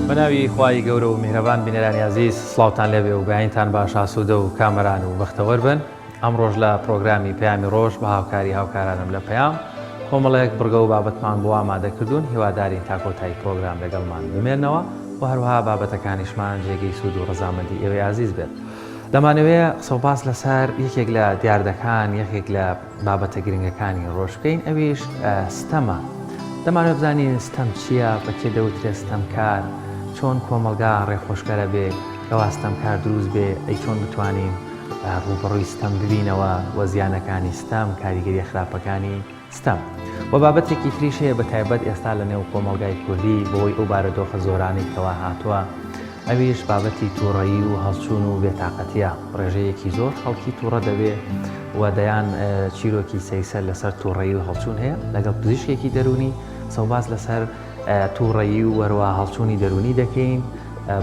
بەناوی خوای گەورە و میهرەبان بینەرانی ئازیز سڵاوتان لێبێ و بەیانتان باش ئاسوودە و کامەران و بەختەوەر بن ئەمڕۆژ لە پرۆگرامی پەیامی ڕۆژ بە هاوکاری هاوکارانم لە پەیام کۆمەڵێک بڕگە و بابەتمان بۆ ئامادە کردوون هیوادارین تا کۆتایی پرۆگرام لەگەڵمان بمێنەوە و هەروەها بابەتەکانیشمان جێگەی سوود و ڕەزامەندی ئێوەی ئازیز بێت دەمانەوێ قسە و باس لەسەر یەکێک لە دیاردەکان یەکێک لە بابەتە گرنگەکانی ڕۆژ بکەین ئەویش ستەمە. دەمانەوێت بزانین ستەم چییە؟ بە کێ دەوترێ ستەمکار؟ چۆن کۆمەڵگا ڕێخۆشکەرە بێ کەوا ستەمکار دروست بێ؟ ئەی چۆن بتوانین ڕووبەڕووی ستەم ببینەوە و زیانەکانی ستەم، کاریگەرییە خراپەکانی ستەم. وە بابەتێکی تریش هەیە بە تایبەت ئێستا لە نێو کۆمەڵگای کوردی بەهۆی ئەو بارودۆخە زۆرانەی کەوا هاتووە ئەویش بابەتی توڕەیی و هەڵچوون و بێتاقەتیە ڕێژەیەکی زۆر خەڵکی توڕە دەبێ و دەیان چیرۆکی سەیسەر لەسەر توڕەیی و هەڵچوون هەیە لەگەڵ پزیشکێکی دەروونی قسەوباس لەسەر توڕەیی و هەروەها هەڵچوونی دەروونی دەکەین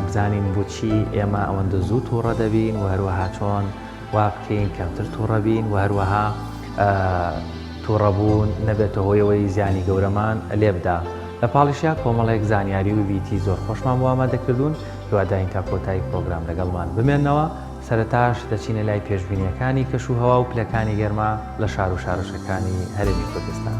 بزانین بۆچی ئێمە ئەوەندە زوو توڕە دەبین و هەروەها چۆن وا بکەین کەمتر توڕە بین و هەروەها توڕەبوون نەبێتە هۆی ئەوەی زیانی گەورەمان لێ بدا. لە پاڵیشیا کۆمەڵێک زانیاری و ڤیتی زۆر خۆشمان بۆ ئامادە کردوون، هیوادارین تا کۆتایی پرۆگرام لەگەڵمان بمێننەوە. سەرەتاش دەچینە لای پێشبینییەکانی کەش و هەوا و پلەکانی گەرما لە شار و شارۆچکەکانی هەرێمی کوردستان.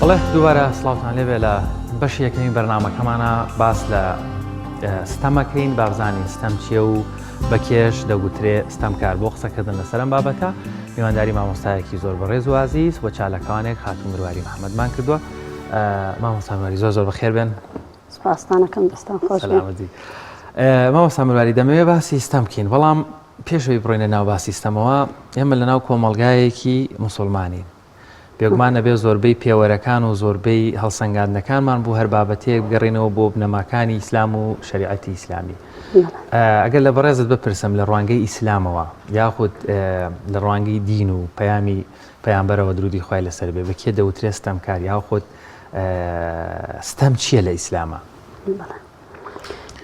بەڵێ دووبارە سڵاوتان لێبێ لە بەشی یەکەمی بەرنمەکەمانە باس لە ستەمەکەین بابزانین ستەم چیە و بە کێش دەگوترێ ستەمکار بۆ قسەکردن لەسەر ئەم بابەتە میوانداری مامۆستایەکی زۆر بەڕێز و ئازیز و چالاکوانێک خاتوو مرواری محەممەدمان کردووە مامۆستا مرواری زۆر زۆر بەخێر بێن سپاستانەکەم دەستان خۆش سەلامەتی مامۆستا مرواری دەمەوێ باسی ستەم بکەین بەڵام پێشەوەی بڕۆینە ناو باسی ستەمەوە ئێمە لەناو کۆمەڵگایەکی موسڵمانین بێگومان ئەبێ زۆربەی پێوەرەکان و زۆربەی هەڵسەنگاندنەکانمان بۆ هەر بابەتێک بگەڕێنەوە بۆ بنەماکانی ئیسلام و شەریعەتی ئیسلامی. ئەگەر لە بەڕێزت بپرسم لە ڕوانگەی ئیسلامەوە یاخود لە ڕوانگەی دین و پەیامی پەیامبەرەوە درودی خوای لەسەر بێ بە کێ دەوترێ ستەمکار یاخود ستەم چییە لە ئیسلامە؟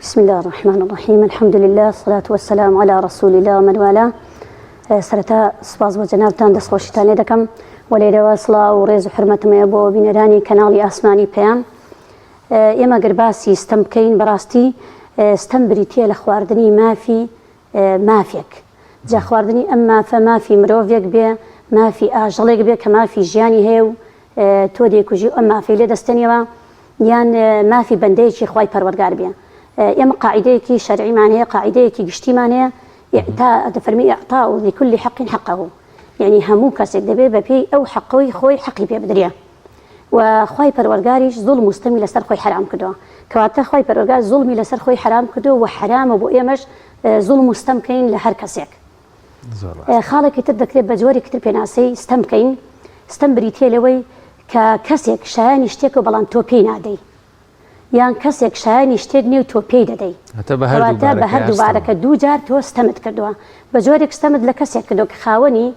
بسم الله الرحمن الرحیم الحمد لله الصلاة والسلام على رسول الله ومن والاه سەرەتا سپاس بۆ جەنابتان دەستخۆشیتان لێ دەکەم و لێرەوە سڵاو و ڕێز و حرمەتم هەیە بۆ بینەرانی کەناڵی ئاسمانی پەیام ئێمە گەر باسی ستەم بکەین بەڕاستی ستەم بریتییە لە خواردنی مافی مافێک جا خواردنی ئەم مافە مافی مرۆڤێک بێ مافی ئاژەڵێک بێ کە مافی ژیانی هەیە و تۆ دەیکوژی و ئەم مافەی لێ دەستێنیەوە یان مافی بەندەیەکی خوای پەروەردگار بێ ئێمە قاعیدەیەکی شەرعیمان هەیە قاعیدەیەکی گشتیمان هەیە ئیعتا دەفەرمی ئیعطاء لكل حق حقه یعنی هەموو کەسێک دەبێ بەپێی ئەو حەقەی خۆی حەقی پێ بدرێ و خوای پەروەرگاریش زوڵم و ستەمی لەسەر خۆی حەرام کردووە کەواتە خوای پەروەرگار زوڵمی لەسەر خۆی حەرام کردووە و حەرامە بۆ ئێمەش زوڵم و ستەم بکەین لە هەر کەسێک خاڵێکی تر دەکرێت بە جۆرێکی تر پێناسەی ستەم بکەین، ستەم بریتییە لەوەی کە کەسێک شایانی شتێکە و بەڵام تۆ پێی نادەی. یان کەسێک شایەنی شتێک نیە و تۆ پێی دەدەی. هەتا بە هەردوو کەواتە بە بارەکە هەردوو هەر ستەمە. بارەکە دووجار تۆ ستەمت کردووە. بە جۆرێک ستەمت لە کەسێک کردووە کە خاوەنی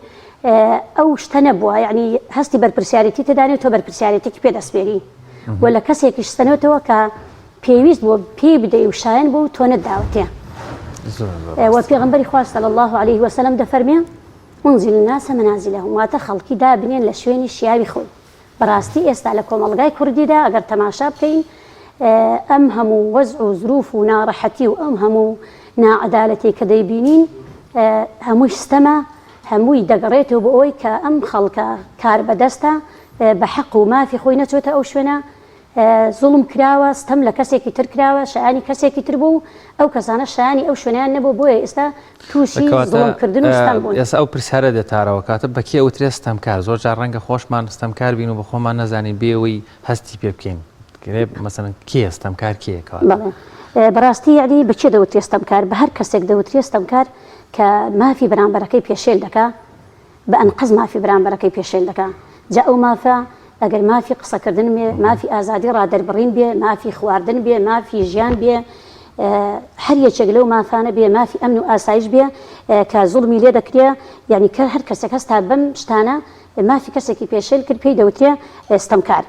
ئەو شتە نەبووە، یەعنی هەستی بەرپرسیارێتی تێدا نیە و تۆ بەرپرسیارێتیی پێ دەسپێری و لە کەسێکیش ستەنۆتەوە کە پێویست بووە پێی بدەی و شایەن بوو و تۆ نەتداوەتێ. زۆر زۆر و ڕاستە. پێغەمبەری خوا صلی اللە علیه وسلم دەفەرمێ، انزلوا الناس منازلهم، واتە خەڵکی دابنێن لە شوێنی شیاوی خۆی. بەڕاستی ئێستا لە کۆمەڵگای کوردیدا ئەگەر تەماشا بکەین ئەم هەموو وەزع و زروف و ناڕەحەتی و ئەم هەموو ناعەدالەتی کە دەیبینین هەمووی ستەمە هەمووی دەگەڕێتەوە بۆ ئەوەی کە ئەم خەڵکە کاربەدەستە بە حەق و مافی خۆی نەچۆتە ئەو شوێنە زوڵم کراوە، ستەم لە کەسێکی تر کراوە، شایانی کەسێکی تر بوو و ئەو کەسانە شایانی ئەو شوێنەیان نەبوو، بۆیە ئێستا تووشی کەواتە زوڵم کردن و ستەم بوون. ئێستا ئەو پرسیارە دێتارەوە کەواتە بە کێ ئەوترێ ستەمکار؟ زۆر جار ڕەنگە خۆشمان ستەمکار بین و بە خۆمان نەزانین بێ ئەوەی هەستی پێ بکەین. مەسەلەن کێیە ستەمکار کێیە کەواتە؟ بەڵێ بەڕاستی یەعنی بە کێ دەوترێ ستەمکار؟ بە هەر کەسێک دەوترێ ستەمکار کە مافی بەرامبەرەکەی پێشێل دەکا، بە ئەنقەست مافی بەرامبەرەکەی پێشێل دەکا، جا ئەو مافە ئەگەر مافی قسەکردن بێ، مافی ئازادی ڕادەربڕین بێ، مافی خواردن بێ، مافی ژیان بێ، هەر یەکێک لەو مافانە بێ، مافی ئەمن و ئاسایش بێ کە زوڵمی لێ دەکرێ، یانی کە هەر کەسێک هەستا بەم شتانە مافی کەسێکی پێشێل کرد پێی دەوترێ ستەمکار.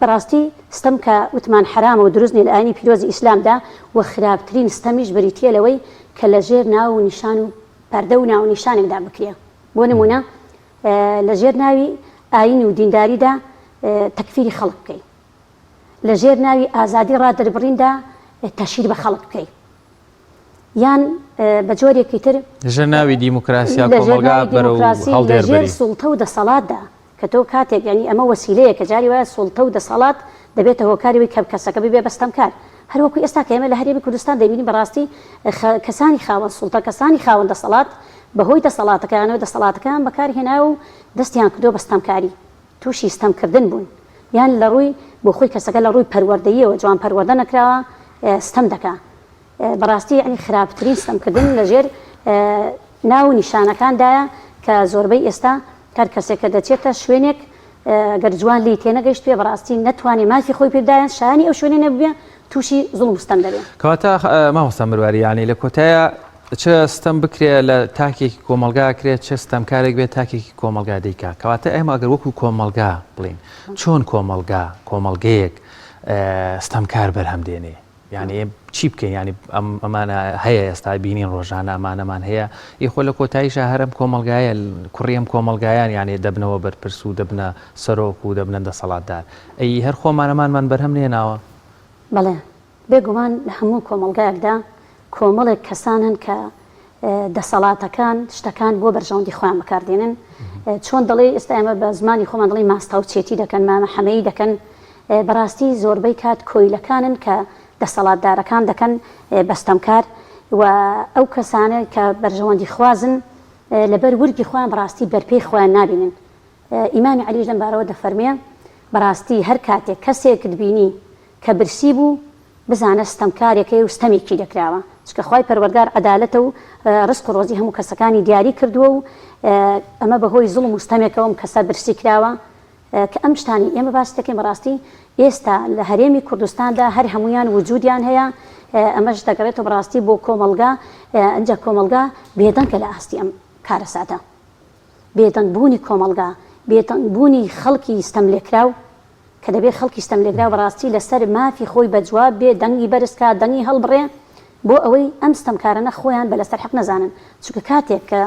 بەڕاستی ستەم کە وتمان حەرامە و دروست نیە لە ئاینی پیرۆزی ئیسلامدا و خراپترین ستەمیش بریتیە لەوەی کە لەژێر ناو و نیشان و پەردە و ناونیشانێکدا بکرێ بۆ نموونە لە ژێر ناوی ئایین و دینداریدا تەکفیری خەڵک بکەی لە ژێر ناوی ئازادی ڕادەربڕیندا تەشهیر بە خەڵک بکەی یان بە جۆرێکی تر لەژێر ناوی دیموکراسیا لە ژێر کۆمەڵگا ناوی بەرەو دیموکراسی لە هەڵدێر ژێر بەری. سوڵتە و دەسەڵاتدا کە تۆ کاتێک یانی ئەمە وەسیلەیە کە جاری وایە سوڵتە و دەسەڵات دەبێتە هۆکاری ئەوەی کە کەسەکە ببێ بە ستەمکار هەر وەکو ئێستا کە ئێمە لە هەرێمی کوردستان دەیبینین بەڕاستی کەسانی خاوەن سوڵتە کەسانی خاوەن دەسەڵات بەهۆی دەسەڵاتەکەیانەوە دەسەڵاتەکەیان بەکار هێناوە و دەستیان کردووە بە ستەمکاری تووشی ستەمکردن بوون یان لە ڕووی بۆ خۆی کەسەکە لە ڕووی پەروەردەییەوە جوان پەروەردە نەکراوە ستەم دەکا بەڕاستی یەعنی خراپترین ستەمکردن لەژێر ناو و نیشانەکاندایە کە زۆربەی ئێستا هەر کەسێک کە دەچێتە شوێنێک گەر جوان لێی تێنەگەیشتبێ بەڕاستی نەتوانێ مافی خۆی پێ بدایەن شایانی ئەو شوێنەی نەبووبێ تووشی زوڵم و ستەم دەبێ. کەواتە مامۆستا مرواری یانی لە کۆتایە چ ستەم بکرێ لە تاکێکی کۆمەڵگا کرێ چ ستەمکارێک بێت تاکێکی کۆمەڵگا دەیکا کەواتە ئێمە ئەگەر وەکو کۆمەڵگا بڵین چۆن کۆمەڵگا کۆمەڵگەیەک ستەمکار بەرهەم دێنێ یانی چی بکەین یانی ئەم ئەمانە هەیە ئێستا بینین ڕۆژانە ئەمانەمان هەیە ئی خۆ لە کۆتاییشا هەر ئەم کۆمەڵگایە کوڕی ئەم کۆمەڵگایان یانێ دەبنەوە بەرپرس و دەبنە سەرۆک و دەبنە دەسەڵاتدار ئەی هەر خۆمان ئەمانمان بەرهەم نێناوە؟ بەڵێ بێ گومان لە هەموو کۆمەڵگایەکدا کۆمەڵێک کەسان هەن کە دەسەڵاتەکان شتەکان بۆ بەرژەوەندی خۆیان بەکاردێنن چۆن دەڵێی ئێستا ئێمە بە زمانی خۆمان دەڵێین ماستاوچێتی دەکەن مامە حەمەیی دەکەن بەڕاستی زۆربەی کات کۆیلەکانن کە دەسەڵاتدارەکان دەکەن بە ستەمکار و ئەو کەسانە کە بەرژەوەندی خوازن لەبەر ورگی خۆیان بەڕاستی بەرپێی خۆیان نابینن ئیمامی عەلیش لەم بارەوە دەفەرمێ بەڕاستی هەر کاتێک کەسێکت بینی کە برسی بوو بزانە ستەمکارێک هەیە و ستەمێکی لێکراوە، چونکە خوای پەروەردگار عەدالەتە و ڕزق و ڕۆزی هەموو کەسەکانی دیاری کردووە و ئەمە بەهۆی زوڵم و ستەمێکەوە ئەم کەسە برسی کراوە، کە ئەم شتانەی ئێمە باسی دەکەین بەڕاستی ئێستا لە هەرێمی کوردستاندا هەر هەموویان وجودیان هەیە، ئەمەش دەگەڕێتەوە بەڕاستی بۆ کۆمەڵگا، ئینجا کۆمەڵگا بێدەنگە لە ئاستی ئەم کارەساتە، بێدەنگ بوونی کۆمەڵگا، بێدەنگ بوونی خەڵکی ستەملێکراو، کە دەبێ خەڵکی ستەملێکراو بەڕاستی لەسەر مافی خۆی بە جواب بێ، دەنگی بەرز کا، دەنگی هەڵبڕێ، بۆ ئەوەی ئەم ستەمکارانە خۆیان بە لەسەر حەق نەزانن، چونکە کاتێک کە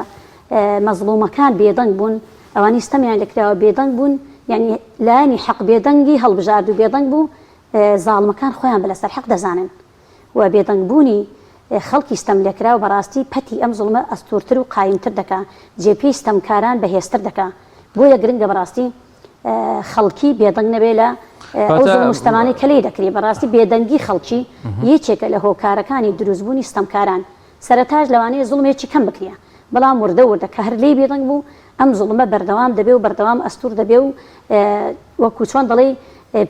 مەزڵومەکان بێدەنگ بوون، ئەوانەی ستەمیان لێکراوە بێدەنگ بوون، یانی لایەنی حەق بێدەنگی هەڵبژارد و بێدەنگ بوو، زاڵمەکان خۆیان بە لەسەر حەق دەزانن و بێدەنگ بوونی خەڵکی ستەملێکراو بەڕاستی پەتی ئەم زوڵمە ئەستوورتر و قایمتر دەکا، جێپێی ستەمکاران بەهێزتر دەکا، بۆیە گرنگە بەڕاستی خەڵکی بێدەنگ نەبێ لە ئەو زوڵم و ستەمانەی کە لێی دەکرێ، بەڕاستی بێدەنگی خەڵکی یەکێکە لە هۆکارەکانی دروستبوونی ستەمکاران، سەرەتاش لەوانەیە زوڵمێکی کەم بکرێ، بەڵام وردە وردە کە هەر لێی بێدەنگ بوو ئەم زوڵمە بەردەوام دەبێ و بەردەوام ئەستوور دەبێ و وەکوو چۆن دەڵێی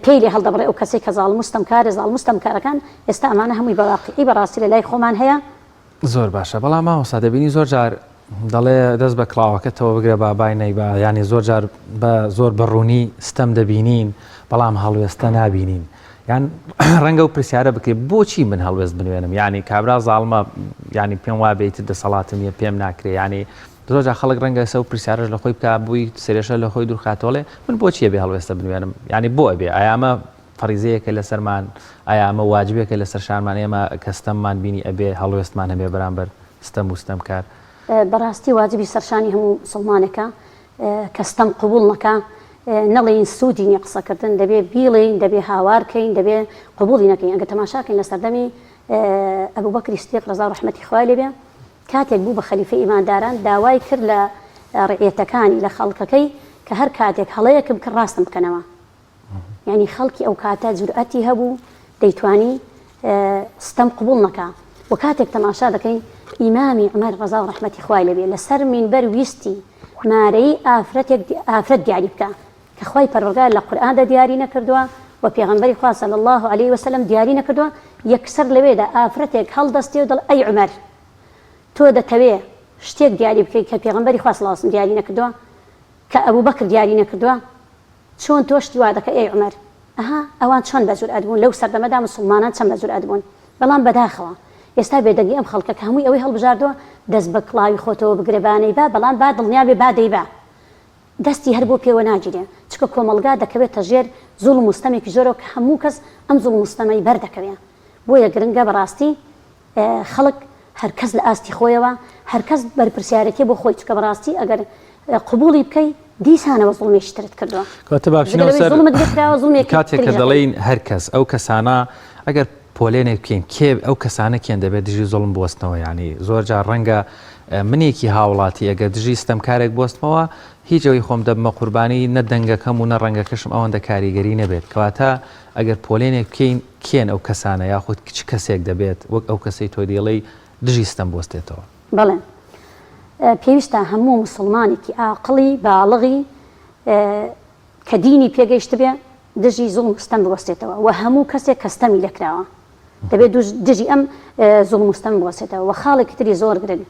پێی لێ هەڵدەبڕێ ئەو کەسەی کە زاڵم و ستەمکارە، زاڵم و ستەمکارەکان ئێستا ئەمانە هەمووی بە واقیعی بەڕاستی لە لای خۆمان هەیە. زۆر باشە بەڵام مامۆستا دەبینی زۆر جار دەڵێ دەست بە کڵاوەکەتەوە بگرە با بای نەیبا یانی زۆر جار بە زۆر بە ڕوونی ستەم دەبینین بەڵام هەڵوێستە نابینین. یان ڕەنگە و پرسیارە بکرێت بۆچی من هەڵوێست بنوێنم یعنی کابرا زاڵمە یعنی پێم وا بێت دەسەڵاتم نیە پێم ناکرێ یعنی زۆر خەڵک ڕەنگە سە و پرسیارش لە خۆی بکە بووی سرێشە لە خۆی دوورخاتۆڵێ من بۆچیە بێ هەڵوێستە بنوێنم یعنی بۆ ئەبێ ئایامە فەریزەیەکە لەسەرمان ئایا ئەمە واجبێکە لەسەر شانمان ئێمە کە ستەممان بینی ئەبێ هەڵوێستمان هەبێ بەرامبەر ستەم و ستەمکار؟ بەڕاستی واجبی سەرشانی هەموو موسڵمانێکە کە ستەم قبوڵ نەکا، نەڵێین سوودی نیە قسەکردن، دەبێ بیڵێین، دەبێ هاوار کەین، دەبێ قبوڵی نەکەین، ئەگەر تەماشا کەین لە سەردەمی ئەبوبەکری سدیق ڕەزا و ڕەحمەتی خوای لێ بێ کاتێک بوو بە خەلیفەی ئیمانداران داوای کرد لە ڕعیەتەکانی لە خەڵکەکەی کە هەر کاتێک هەڵەیەکم کرد ڕاستم بکەنەوە، یانی خەڵکی ئەو کاتە جورئەتی هەبوو دەیتوانی ستەم قبوڵ نەکا و کاتێک تەماشا دەکەین ئیمامی عومەر ڕەزا و ڕەحمەتی خوای لێبێ لەسەر مینبەر ویستی مارەیی ئافرەتێک ئافرەت دیاری بکا کە خوای پەروەردگار لە قورئاندا دیاری نەکردووە و پێغەمبەری خوا صلی اللە علیه وسلم دیاری نەکردووە یەکسەر لەوێدا ئافرەتێک هەڵدەستێ و دەڵێ ئەی عومەر تۆ دەتەوێ شتێک دیاری بکەی کە پێغەمبەری خوا صلی اللە علیه وسلم دیاری نەکردووە کە ئەبوبەکر دیاری نەکردووە چۆن تۆ شتی وا دەکەی ئەی عومەر؟ ئەها ئەوان چۆن بە جورئەت بوون لەو سەردەمەدا موسڵمانان چەند بە جورئەت بوون بەڵام بەداخەوە ئێستا بێدەنگی ئەم خەڵکە کە هەمووی ئەوەی هەڵبژاردووە دەست بە کڵاوی خۆتەوە بگرە با نەیبا بەڵام با دڵنیا بێ با دەیبا دەستی هەر بۆ پێوە ناگیرێ چونکە کۆمەڵگا دەکەوێتە ژێر زوڵم و ستەمێکی زۆرەوە کە هەموو کەس ئەم زوڵم و ستەمەی بەر دەکەوێ بۆیە گرنگە بەڕاستی خەڵک هەرکەس لە ئاستی خۆیەوە هەرکەس بەرپرسیارێتیە بۆ خۆی چونکە بەڕاستی ئەگەر قبوڵی بکەی دیسانەوە زوڵمێکی ترت کردووە کەواتە با جگە بچینەوە لەوەی سەر زوڵمت لێ کراوە زوڵمێکی کاتێک تریش کە دەکەی. دەڵێین هەر کەس ئەو کەسانە ئەگەر پۆلێنێک بکەین کێ ئەو کەسانە کێن دەبێت دژی زوڵم بوەستنەوە یانی زۆر جار ڕەنگە منێکی هاوڵاتی ئەگەر دژی ستەمکارێک بوەستمەوە هیچ ئەوەی خۆم دەبمە قوربانی نە دەنگەکەم و نە ڕەنگەکەشم ئەوەندە کاریگەری نەبێت کەواتە ئەگەر پۆلێنێک بکەین کێن ئەو کەسانە یاخود چ کەسێک دەبێت وەک ئەو کەسەی تۆ دەیڵێی دژی ستەم بوەستێتەوە؟ بەڵێ پێویستە هەموو موسڵمانێکی ئاقڵی باڵغی کە دینی پێگەیشتبێ دژی زوڵم و ستەم بوەستێتەوە و هەموو کەسێک کە ستەمی لێکراوە دەبێت دژی ئەم زوڵم و ستەم بوەستێتەوە و خاڵێکی تری زۆر گرنگ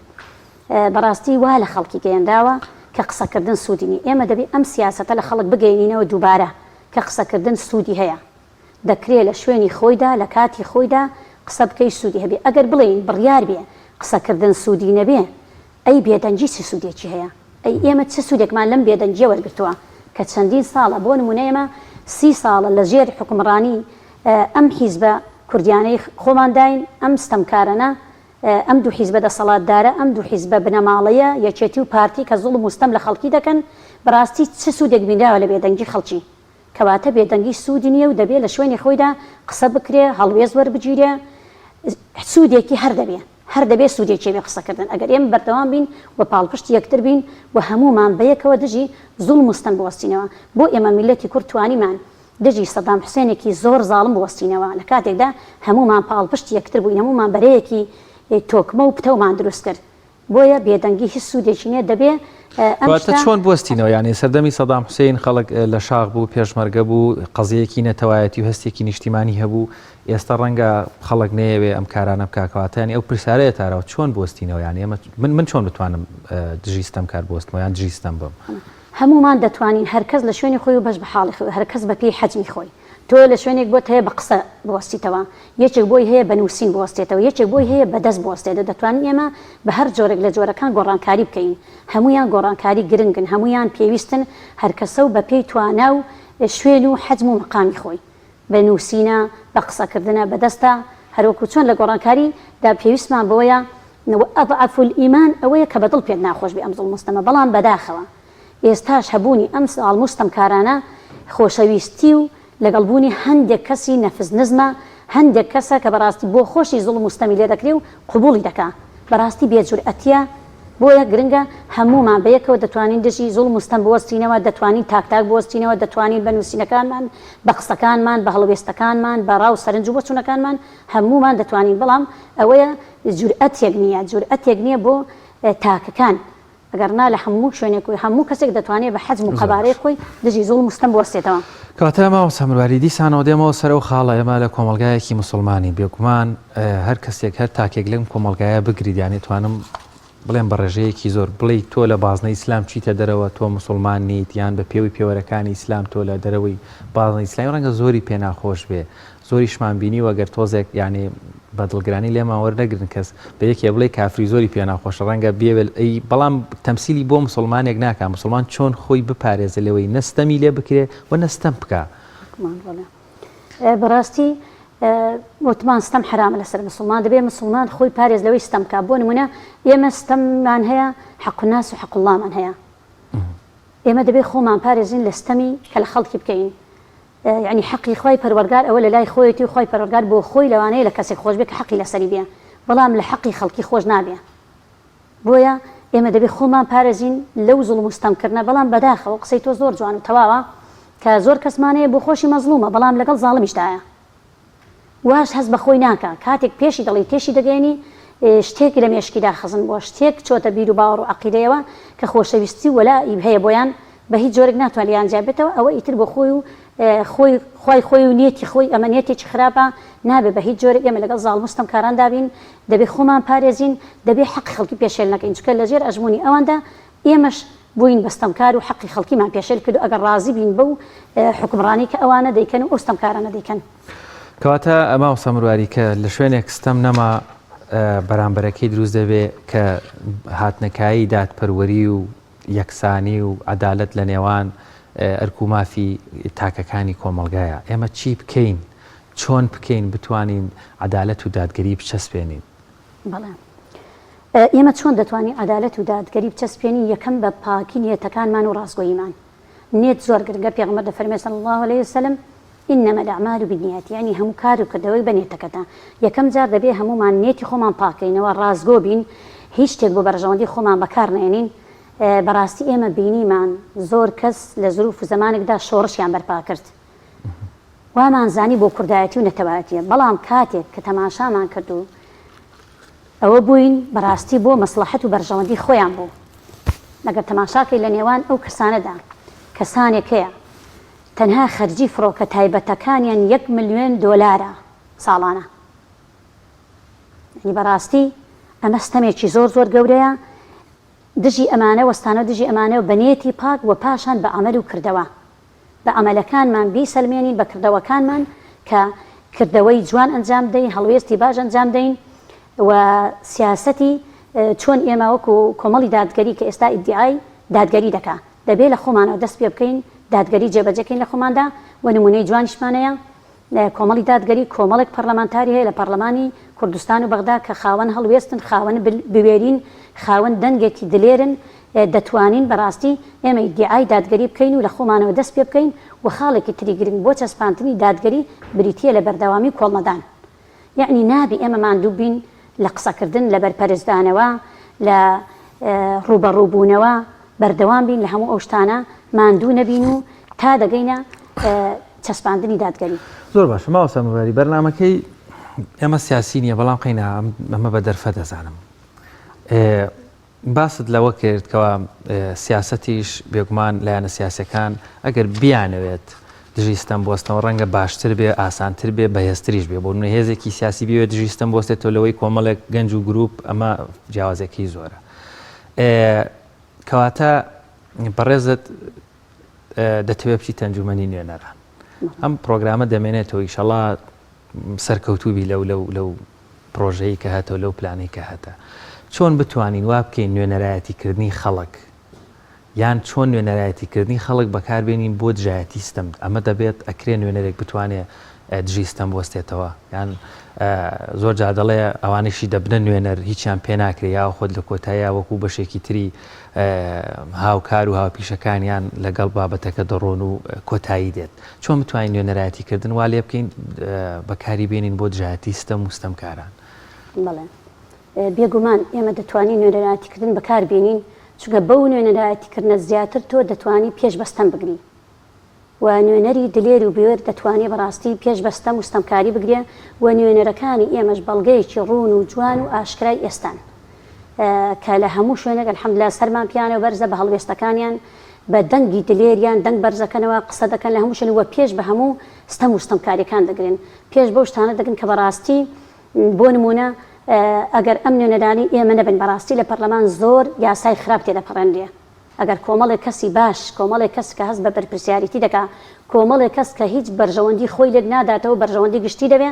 بەڕاستی وا لە خەڵکی گەیەنراوە کە قسەکردن سوودی نیە ئێمە دەبێت ئەم سیاسەتە لە خەڵک بگەینینەوە دووبارە کە قسەکردن سوودی هەیە دەکرێ لە شوێنی خۆیدا لە کاتی خۆیدا قسە بکەی سوودی هەبێ ئەگەر بڵێین بڕیار بێ قسەکردن سوودی نەبێ ئەی بێدەنگی چ سوودێکی هەیە ئەی ئێمە چ سوودێکمان لەم بێدەنگیە وەرگرتووە کە چەندین ساڵە بۆ نموونە ئێمە سی ساڵە لە ژێر حوکمڕانی ئەم حیزبە کوردیانەی خۆمانداین ئەم ستەمکارەنە ئەم دوو حیزبە دەسەڵاتدارە ئەم دوو حیزبە بنەماڵەیە یەکێتی و پارتی کە زوڵم و ستەم لە خەڵکی دەکەن بەڕاستی چ سوودێک بینراوە لە بێدەنگی خەڵکی کەواتە بێدەنگی سوودی نییە و دەبێ لە شوێنی خۆیدا قسە بکرێ، هەڵوێست وەربگیرێ، سوودێکی هەر دەبێ، هەر دەبێ سوودێکی هەبێ قسەکردن، ئەگەر ئێمە بەردەوام بین و پاڵپشتی یەکتر بین و هەموومان بەیەکەوە دژی زوڵم و ستەم بوەستینەوە، بۆ ئێمە میللەتی کورد توانیمان دژی سەدام حوسێنێکی زۆر زاڵم بوەستینەوە، لە کاتێکدا هەموومان پاڵپشتی یەکتر بووین، هەموومان بەرەیەکی تۆکمە و پتەومان دروست کرد. بۆیە بێدەنگی هیچ سوودێکی نیە دەبێ ئەم واتە شتە چۆن بوەستینەوە یانی سەردەمی سەدام حوسەین خەڵک لە شاخ بوو پێشمەرگە بوو قەزیەیەکی نەتەوایەتی و هەستێکی نیشتیمانی هەبوو ئێستا ڕەنگە خەڵک نەیەوێ ئەم کارانە بکا کەواتە یانی ئەو پرسیارەیە تاراوە چۆن بوەستینەوە یانی ئێمە من من چۆن بتوانم دژی ستەمکار بوەستمەوە یان دژی ستەم بم؟ هەموومان دەتوانین هەرکەس لە شوێنی خۆی و بەش بە حاڵی خۆی و هەرکەس بە پێی حەجمی خۆی. تۆ لە شوێنێک بۆت هەیە بە قسە بوەستیتەوە، یەکێک بۆی هەیە بە نووسین بوەستێتەوە، یەکێک بۆی هەیە بە دەست بوەستێتەوە، دەتوانین ئێمە بە هەر جۆرێک لە جۆرەکان گۆڕانکاری بکەین، هەموویان گۆڕانکاری گرنگن، هەموویان پێویستن، هەرکەسە و بە پێی توانا و شوێن و حەجم و مەقامی خۆی. بە نووسینە، بە قسەکردنە، بە دەستە، هەروەکو چۆن لە گۆڕانکاری دا پێویستمان بەوەیە، وأضعف الإیمان ئەوەیە کە بە دڵ پێت ناخۆش بێ ئەم زوڵم و ستەمە، بەڵام بەداخەوە ئێستاش هەبوونی ئەم زاڵم و ستەمکارانە خۆشەویستی و لەگەڵ بوونی هەندێک کەسی نەفس نزمە، هەندێک کەسە کە بەڕاستی بۆ خۆشی زوڵم و ستەمی لێ دەکرێ و قبوڵی دەکا. بەڕاستی بێ جورئەتیە، بۆیە گرنگە هەموومان بەیەکەوە دەتوانین دژی زوڵم و ستەم بوەستینەوە، دەتوانین تاک تاک بوەستینەوە، دەتوانین بە نووسینەکانمان، بە قسەکانمان، بە هەڵوێستەکانمان، بە ڕا و سەرنج و بۆچوونەکانمان، هەموومان دەتوانین، بەڵام ئەوەیە جورئەتێک نییە، جورئەتێک نییە بۆ تاکەکان. ئەگەر نا لە هەموو شوێنێک و هەموو کەسێک دەتوانێت بە حەجم و قەبارەی خۆی دژی زوڵم و ستەم بوەستێتەوە. کەواتە مامۆستا مرواری دیسانەوە دێمەوە سەر ئەو خاڵە ئێمە لە کۆمەڵگایەکی موسڵمانین بێگومان هەر کەسێک هەر تاکێک لەم کۆمەڵگایە بگریت یانی توانم بڵێم بە ڕێژەیەکی زۆر بڵێی تۆ لە بازنەی ئیسلام چیتە دەرەوە تۆ موسڵمان نیت یان بە پێوەی پێوەرەکانی ئیسلام تۆ لە دەرەوەی بازنەی ئیسلامی ڕەنگە زۆری پێ ناخۆش بێ. زۆریشمان بینیوە گەر تۆزێک یانی بە دڵگرانی لێمان وەرنەگرن کەس بە یەکێ بڵێ کافری زۆری پێ ناخۆشە ڕەنگە بێوێت ئەی بەڵام تەمسیلی بۆ مسلمانێک ناکا مسلمان چۆن خۆی بپارێزە لەوەی نەستەمی لێ بکرێ و نەستەم بکا. بەڕاستی وتمان ستەم حەرامە لەسەر مسوڵمان دەبێ مسوڵمان خۆی پارێز لەوەی ستەم بکا بۆ نمونە ئێمە ستەممان هەیە حەق الناس و حەق اللەمان هەیە ئێمە دەبێ خۆمان پارێزین لە ستەمی کە لە خەڵکی بکەین یعنی حەقی خوای پەروەرگار ئەوە لە لای خۆیەتی و خوای پەروەرگار بۆ خۆی لەوانەیە لە کەسێک خۆش بێ کە حەقی لەسەری بێ بەڵام لە حەقی خەڵکی خۆش نابێ بۆیە ئێمە دەبێ خۆمان پارێزین لەو زوڵم و ستەم کردنە بەڵام بەداخەوە قسەی تۆ زۆر جوان و تەواوە کە زۆر کەسمان هەیە بۆ خۆشی مەزڵومە بەڵام لەگەڵ زاڵمیشدایە واش هەست بە خۆی ناکا کاتێک پێشی دەڵێی تێشی دەگەیەنی شتێک لە مێشکیدا خزن بووە شتێک چۆتە بیر و باوەڕ و عەقیدەیەوە کە خۆشەویستی و وەلائی هەیە بۆیان بە هیچ جۆرێک ناتوانێت لێیان جیا بێتەوە ئەوە ئیتر بۆ خۆی و خۆی خوای خۆی و نیەتی خۆی ئەمە نیەتێکی خراپە نابێ بە هیچ جۆرێک ئێمە لەگەڵ زاڵم و ستەمکاراندا بین دەبێ خۆمان پارێزین دەبێ حەقی خەڵکی پێشێل نەکەین چونکە لەژێر ئەژموونی ئەواندا ئێمەش بووین بە ستەمکار و حەقی خەڵکیمان پێشێل کرد و ئەگەر ڕازی بین بەو حوکمڕانی کە ئەوانە دەیکەن و ئەو ستەمکارانە دەیکەن. کەواتە مامۆستا مرواری کە لە شوێنێک ستەم نەما بەرامبەرەکەی دروست دەبێ کە هاتنەکایی دادپەروەری و یەکسانی و عەدالەت لە نێوان ئەرک و مافی تاکەکانی کۆمەڵگایە. ئێمە چی بکەین، چۆن بکەین بتوانین عەدالەت و دادگەری بچەسپێنین؟ بەڵێ. ئێمە چۆن دەتوانین عەدالەت و دادگەری بچەسپێنین؟ یەکەم بە پاکی نیەتەکانمان و ڕاستگۆییمان. نیەت زۆر گرنگە، پێغەمبەر دەفەرموێ صلی اللە علیە وسلم، انما الاعمال بالنیات، یەعنی هەموو کار و کردەوەیەک بە نیەتەکەتە. یەکەم جار دەبێ هەموومان نیەتی خۆمان پاک کەینەوە، ڕاستگۆ بین، هیچ شتێک بۆ بەرژەوەندی خۆمان بەکار نەهێنین. بەڕاستی ئێمە بینیمان زۆر کەس لە زروف و زەمانێکدا شۆڕشیان بەرپا کرد. وامان زانی بۆ کوردایەتی و نەتەوایەتیە، بەڵام کاتێک کە تەماشامان کرد و ئەوە بووین بەڕاستی بۆ مەسڵەحەت و بەرژەوەندی خۆیان بوو. ئەگەر تەماشاکەی لە نێوان ئەو کەسانەدا کەسانێک هەیە تەنها خەرجی فڕۆکە تایبەتەکانیان یەک ملیۆن دۆلارە ساڵانە. یانی بەڕاستی ئەمە ستەمێکی زۆر زۆر گەورەیە دژی ئەمانە وەستانەوە دژی ئەمانە بە نێتی پاک و پاشان بە عەمەل و کردەوە بە عەمەلەکانمان بیسەلمێنین بە کردەوەکانمان کە کردەوەی جوان ئەنجام بدەین هەڵوێستی باش ئەنجام دەین و سیاسەتی چۆن ئێمە وەکو کۆمەڵی دادگەری کە ئێستا ئیدیعای دادگەری دەکا دەبێ لە خۆمانەوە دەست پێ بکەین دادگەری جێبەجێ کەین لە خۆماندا و نمونەی جوانیشمان هەیە کۆمەڵی دادگەری کۆمەڵێک پەڕلەمانتاری هەیە لە پەڕلەمانی کوردستان و بەغدا کە خاوەن هەڵوێستن، خاوەن بوێرین، خاوەن دەنگێکی دلێرن، دەتوانین بەڕاستی ئێمە ئیدیعای دادگەری بکەین و لە خۆمانەوە دەست پێ بکەین و خاڵێکی تری گرنگ بۆ چەسپاندنی دادگەری بریتییە لە بەردەوامی و کۆڵنەدان. یەعنی نابی ئێمە ماندوو بین لە قسەکردن، لە بەرپەرچدانەوە، لە ڕووبەڕووبوونەوە، بەردەوام بین لە هەموو ئەو شتانە، ماندوو نەبین و تا دەگەینە چەسپاندنی دادگەری. زۆر باشە مامۆستا مرواری، بەرنامەکەی ئێمە سیاسی نییە، بەڵام قەینا ئەمە بە دەرفەت دەزانم. باست لەوە کرد کەوا سیاسەتیش بێگومان لایەنە سیاسیەکان ئەگەر بیانەوێت دژی ستەم بوەستنەوە ڕەنگە باشتر بێ ئاسانتر بێ بەهێزتریش بێ بۆ نمونە هێزێکی سیاسی بێت دژی ستەم بوەستێتەوە لەوەی کۆمەڵێک گەنج و گروپ ئەمە جیاوازەکەی زۆرە کەواتە بەڕێزت دەتەوێت بچیتە ئەنجومەنی نوێنەران ئەم پرۆگرامە دەمێنێتەوە ئیشەڵا سەرکەوتوو بی لەو لەو لەو پرۆژەی کە هەتە و لەو پلانەی کە هەتە چۆن بتوانین وا بکەین نوێنەرایەتی کردنی خەڵک یان چۆن نوێنەرایەتی کردنی خەڵک بەکاربێنین بۆ دژایەتی ستەم ئەمە دەبێت ئەکرێ نوێنەرێک بتوانێ دژی ستەم بوەستێتەوە یان زۆر جار دەڵێ ئەوانەشی دەبنە نوێنەر هیچیان پێ ناکرێ یا خۆت لە کۆتاییا وەکو بەشێکی تری هاوکار و هاوپیشەکانیان لەگەڵ بابەتەکە دەڕۆن و کۆتایی دێت چۆن بتوانین نوێنەرایەتی کردن وا لێ بکەین بەکاری بێنین بۆ دژایەتی ستەم و ستەمکاران؟ بەڵێ بێگومان ئێمە دەتوانین نوێنەرایەتی کردن بەکار بێنین چونکە بەو نوێنەرایەتی کردنە زیاتر تۆ دەتوانی پێش بە ستەم بگری و نوێنەری دلێر و بوێر دەتوانێ بەڕاستی پێش بە ستەم و ستەمکاری بگرێ و نوێنەرەکانی ئێمەش بەڵگەیەکی ڕوون و جوان و ئاشکرای ئێستان کە لە هەموو شوێنێک الحمدللە سەرمان پیانەوە بەرزە بە هەڵوێستەکانیان بە دەنگی دلێریان دەنگ بەرزەکەنەوە قسە دەکەن لە هەموو شوێنێک وە پێش بە هەموو ستەم و ستەمکاریەکان دەگرن پێش بەو شتانە دەگرن کە بەڕاستی بۆ نموونە ئەگەر ئەم نوێنەرانەی ئێمە نەبن بەڕاستی لە پەرلەمان زۆر یاسای خراپ تێدەپەڕێنرێ. ئەگەر کۆمەڵێک کەسی باش، کۆمەڵێک کەس کە هەست بە بەرپرسیاریتی دەکا، کۆمەڵێک کەس کە هیچ بەرژەوەندی خۆی لێک ناداتەوە بەرژەوەندی گشتی دەوێ،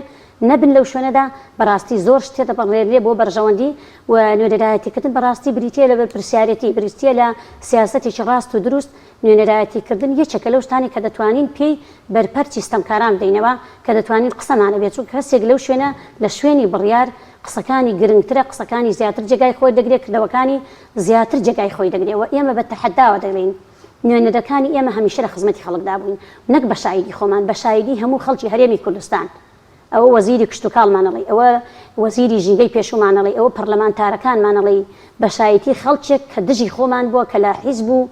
نەبن لەو شوێنەدا، بەڕاستی زۆر شت تێدەپەڕێنرێ بۆ بەرژەوەندی و نوێنەرایەتیکردن بەڕاستی بریتییە لە بەرپرسیارێتی، بریتییە لە سیاسەتێکی ڕاست و دروست، نوێنەرایەتیکردن یەکێکە لەو شتانەی کە دەتوانین پێی بەرپەرچی ستەمکاران بدەینەوە، کە دەتوانین قسەمان هەبێ، چونکە کەسێک لەو شوێنە لە شوێنی بڕیار قسەکانی گرنگترە، قسەکانی زیاتر جێگای خۆی دەگرێ، کردەوەکانی زیاتر جێگای خۆی دەگرێ و ئێمە بە تەحەداوە دەڵێین نوێنەرەکانی ئێمە هەمیشە لە خزمەتی خەڵکدا بووین نەک بە شایدی خۆمان بە شایدی هەموو خەڵکی هەرێمی کوردستان ئەوە وەزیری کشتوکاڵمان ئەڵێی ئەوە وەزیری ژینگەی پێشوومان ئەڵێی ئەوە پەرلەمانتارەکانمان ئەڵێی بە شایتی خەڵکێک کە دژی خۆمان بووە کە لە حیزب و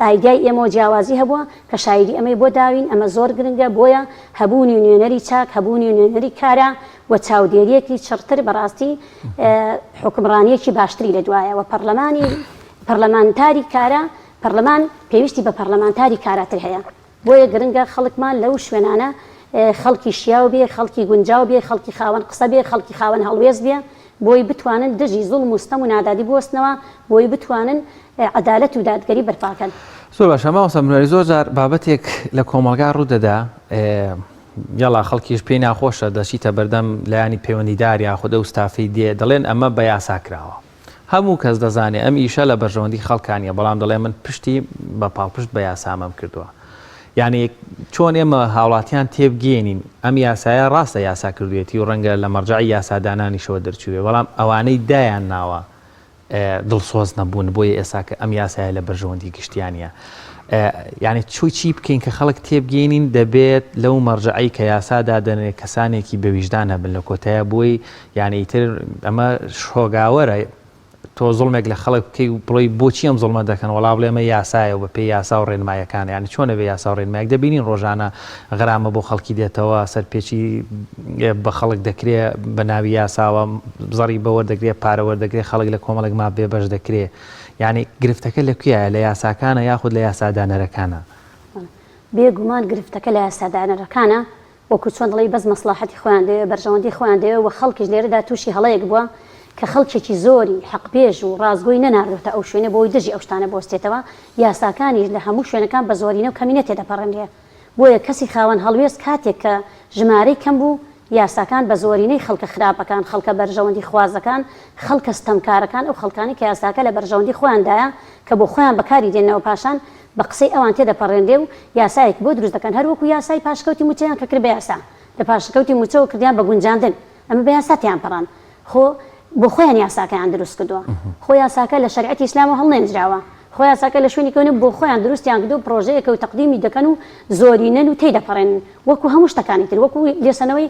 ئایدیای ئێمەوە جیاوازی هەبووە کە شایدی ئەمەی بۆ داوین ئەمە زۆر گرنگە بۆیە هەبوونی نوێنەری چاک هەبوونی نوێنەری کارا و چاودێریەکی چڕتر بەڕاستی حوکمڕانیەکی باشتری لە دوایە و پەرلەمانی پەرلەمانتاری کارا پەرلەمان پێویستی بە پەرلەمانتاری کاراتر هەیە بۆیە گرنگە خەڵکمان لەو شوێنانە خەڵکی شیاو بێ خەڵکی گونجاو بێ خەڵکی خاوەن قسە بێ خەڵکی خاوەن هەڵوێست بێ بۆی بتوانن دژی زوڵم و ستەم و نادادی بوەستنەوە بۆی بتوانن عەدالەت و دادگەری بەرپاکەن. زۆر باشە مامۆستا منواری زۆر جار بابەتێک لە کۆمەڵگا ڕوو دەدا یەڵا خەڵکیش پێی ناخۆشە دەچیتە بەردەم لایەنی پەیوەندیدار یاخود ئەو ستافەی دێ دەڵێن ئەمە بە یاسا کراوە هەموو کەس دەزانێ ئەم ئیشە لە بەرژەوەندی خەڵکا نیە بەڵام دەڵێ من پشتی بە پاڵپشت بە یاسا ئەمەم کردووە یعنی چۆن ئێمە هاوڵاتیان تێبگەێنین ئەم یاسایە ڕاستە یاسا کردوێتی و ڕەنگە لە مەرجعی یاسادانانیشەوە دەرچووێ بەڵام ئەوانەی دایان ناوە دڵسۆز نەبوون بۆیە ئێستا کە ئەم یاسایە لە بەرژەوەندی گشتیانە یعنی چۆی چی بکەین کە خەڵک تێبگەینین دەبێت لەو مەرجعی کە یاسا دادەنێ کەسانێکی بەویژدان هەبن لە کۆتایە بۆی یعنی ئیتر ئەمە شۆگاوەرە تۆ زوڵمێک لە خەڵک بکەی و بڵێی بۆچی ئەم زوڵمە دەکەن وەڵا بڵێ ئەمە یاسایە و بەپێی یاسا و ڕێنمایەکانە یعنی چۆن ئەبێ یاسا و ڕێنمایەک دەبینین ڕۆژانە غەرامە بۆ خەڵکی دێتەوە سەرپێچی بە خەڵک دەکرێ بە ناوی یاساوە زەڕی بە وەردەگرێ پارە وەردەگرێ خەڵک لە کۆمەڵێک ماف بێبەش دەکرێ یعنی گرفتەکە لە کوێیە لە یاساکانە یاخود لە یاسادانەرەکانە؟ بێ گومان گرفتەکە لە یاسادانەرەکانە وەکو چۆن دەڵێی بەس مەسڵاحەتی خۆیان دەوێ بەرژەوەندی خۆیان دەوێ وە خەڵکیش لێرەدا توشی هەڵەیەک بوە کە خەڵکێکی زۆری حەقبێژ و ڕاستگۆی نەناردۆتە ئەو شوێنە بۆی دژی ئەو شتانە بوەستێتەوە یاساکانیش لە هەموو شوێنەکان بە زۆرینە و کەمینە تێدەپەڕێنرێ بۆیە کەسی خاوەن هەڵوێست کاتێک کە ژمارەی کەم بوو یاساکان بە زۆرینەی خەڵکە خراپەکان خەڵکە بەرژەوەندی خوازەکان خەڵکە ستەمکارەکان ئەو خەڵکانەی کە یاساکە لە بەرژەوەندی خۆیاندایە کە بۆ خۆیان بەکاری دێننەوە پاشان بە قسەی ئەوان تێدەپەڕێنرێ و یاسایەکی بۆ دروست دەکەن هەر وەکو یاسای پاشکەوتی موچەیان کە کرد بە یاسا لە پاشەکەوتی موچەوە کردیان بە گونجاندن ئەمە بە یاسا تێیان پەڕاند خۆ بۆ خۆیان یاساکەیان دروست کردووە خۆ یاساکە لە شەریعەتی ئیسلامەوە هەڵنێنجراوە خۆ یاساکە لە شوێنی کەونە بۆ خۆیان دروستیان کردووە پڕۆژەیەکە و تەقدیمی دەکەن و زۆرینەن و تێیدەپەڕێنن وەکو هەموو شتەکانی تر وەکو لێسەنەوەی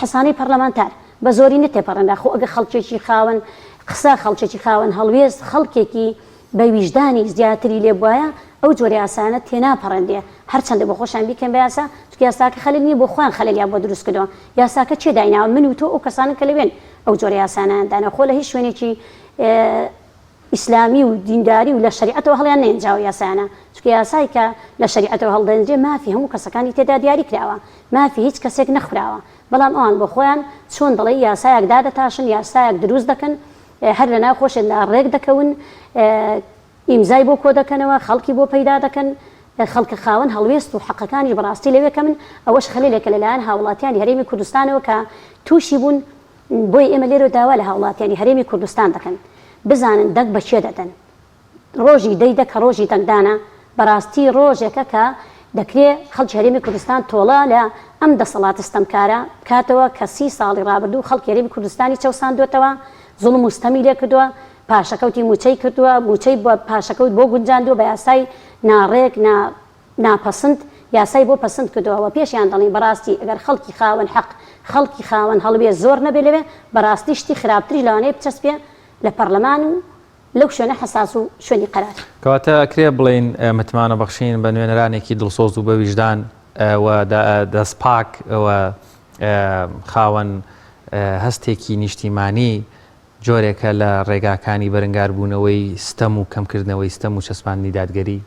حەسانەی پەرلەمانتار بە زۆرینە تێپەڕێنرا خۆ ئەگەر خەڵکێکی خاوەن قسە خەڵکێکی خاوەن هەڵوێست خەڵکێکی بە ویژدانی زیاتری لێ بوایە ئەو جۆرە یاسایانە تێناپەڕێنرێ هەرچەندە بۆ خۆشیان بیکەن بە یاسا چونکە یاساکە خەلل نیە بۆ خۆیان خەلەلیان بۆ دروست کردوە یاساکە کێ دایناوە من و تۆ ئەو کەسانەن کە لەوێن ئەو جۆرە یاسانەیان داناوە خۆ لە هیچ شوێنێکی ئیسلامی و دینداری و لە شەریعەتەوە هەڵیان نەهێنجاوە یاسایانە چونکە یاسای کە لە شەریعەتەوە هەڵدەێنرێ مافی هەموو کەسەکانی تێدا دیاری کراوە مافی هیچ کەسێک نەخوراوە بەڵام ئەوان بۆ خۆیان چۆن دەڵێی یاسایەک دادەتاشن یاسایەک دروست دەکەن هەر لە ناو خۆشیاندا ڕێک دەکەون، ئیمزای بۆ کۆدەکەنەوە، خەڵکی بۆ پەیدا دەکەن، خەڵکە خاوەن هەڵوێست و حەقەکانیش بەڕاستی لەوێ کەمن، ئەوەش خەلەلێکە لەلایەن هاوڵاتیانی هەرێمی کوردستانەوە کە تووشی بوون، بۆیە ئێمە لێرەوە داوا لە هاوڵاتیانی هەرێمی کوردستان دەکەن بزانن دەنگ بە کێ دەدەن. ڕۆژی دەی دە کە ڕۆژی دەنگدانە، بەڕاستی ڕۆژێکە کە دەکرێ خەڵکی هەرێمی کوردستان تۆڵە لە ئەم دەسەڵاتە ستەمکارە بکاتەوە کە سی ساڵی ڕابردوو خەڵکی هەرێمی کوردستانی چەوساندووەتەوە، زوڵم و ستەمی لێ کردووە، پاشەکەوتی مووچەی کردووە، مووچەی بە پاشەکەوت بۆ گونجاندووە بە یاسای ناڕێک، نا ناپەسند یاسای بۆ پەسند کردووە و پێشیان دەڵێین بەڕاستی ئەگەر خەڵکی خاوەن حەق، خەڵکی خاوەن هەڵوێست زۆر نەبێ لەوێ، بەڕاستی شتی خراپتریش لەوانەیە بچەسپێ لە پەڕلەمان و لەو شوێنە حەساس و شوێنی قەرار. کەواتە ئەکرێ بڵێین متمانە بەخشین بە نوێنەرانێکی دڵسۆز و بەویژدان و دەستپاک و خاوەن هەستێکی نیشتیمانی جۆرێکە لە ڕێگاکانی بەرنگاربوونەوەی ستەم و کەمکردنەوەی ستەم و چەسپاندنی دادگەری؟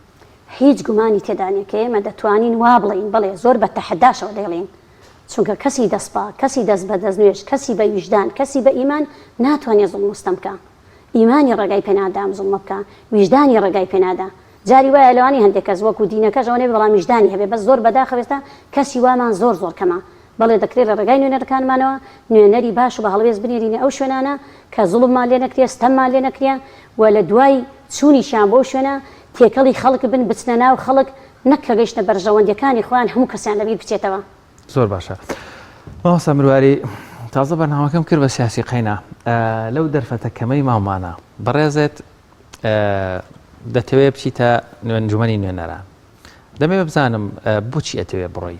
هیچ گومانی تێدا نیە کە ئێمە دەتوانین وا بڵێین، بەڵێ زۆر بە تەحەداشەوە دەیڵێین، چونکە کەسی دەستپاک، کەسی دەست بە دەستنوێژ، کەسی بە ویژدان، کەسی بە ئیمان ناتوانێ زوڵم و ستەم بکا. ئیمانی ڕێگای پێ نادا ئەم زوڵمە بکا، ویژدانی ڕێگای پێ نادا. جاری وایە لەوانەیە هەندێک کەس وەکو دینەکەش ئەوە نەبێ بەڵام ویژدانی هەبێ بەس زۆر بەداخەوە ئێستا کەسی وامان زۆر زۆر کەمە. بەڵێ دەکرێ لە ڕێگای نوێنەرەکانمانەوە نوێنەری باش و بە هەڵوێست بنێرینە ئەو شوێنانە کە زوڵممان لێ نەکرێ، ستەممان لێ نەکرێ و لە دوای چوونیشیان بۆ شوێنە تێکەڵی خەڵک بن بچنە ناو خەڵک نەک کە گەیشتە بەرژەوەندیەکانی خۆیان هەموو کەسیان لەبیر بچێتەوە. زۆر باشە مامۆستا مرواری تازە بەرنامەکەم کرد بە سیاسی قەینا لەو دەرفەتە کەمەی ماومانە بەڕێزت دەتەوێ بچیتە ئەنجومەنی نوێنەران دەمەوێ بزانم بۆچی ئەتەوێ بڕۆی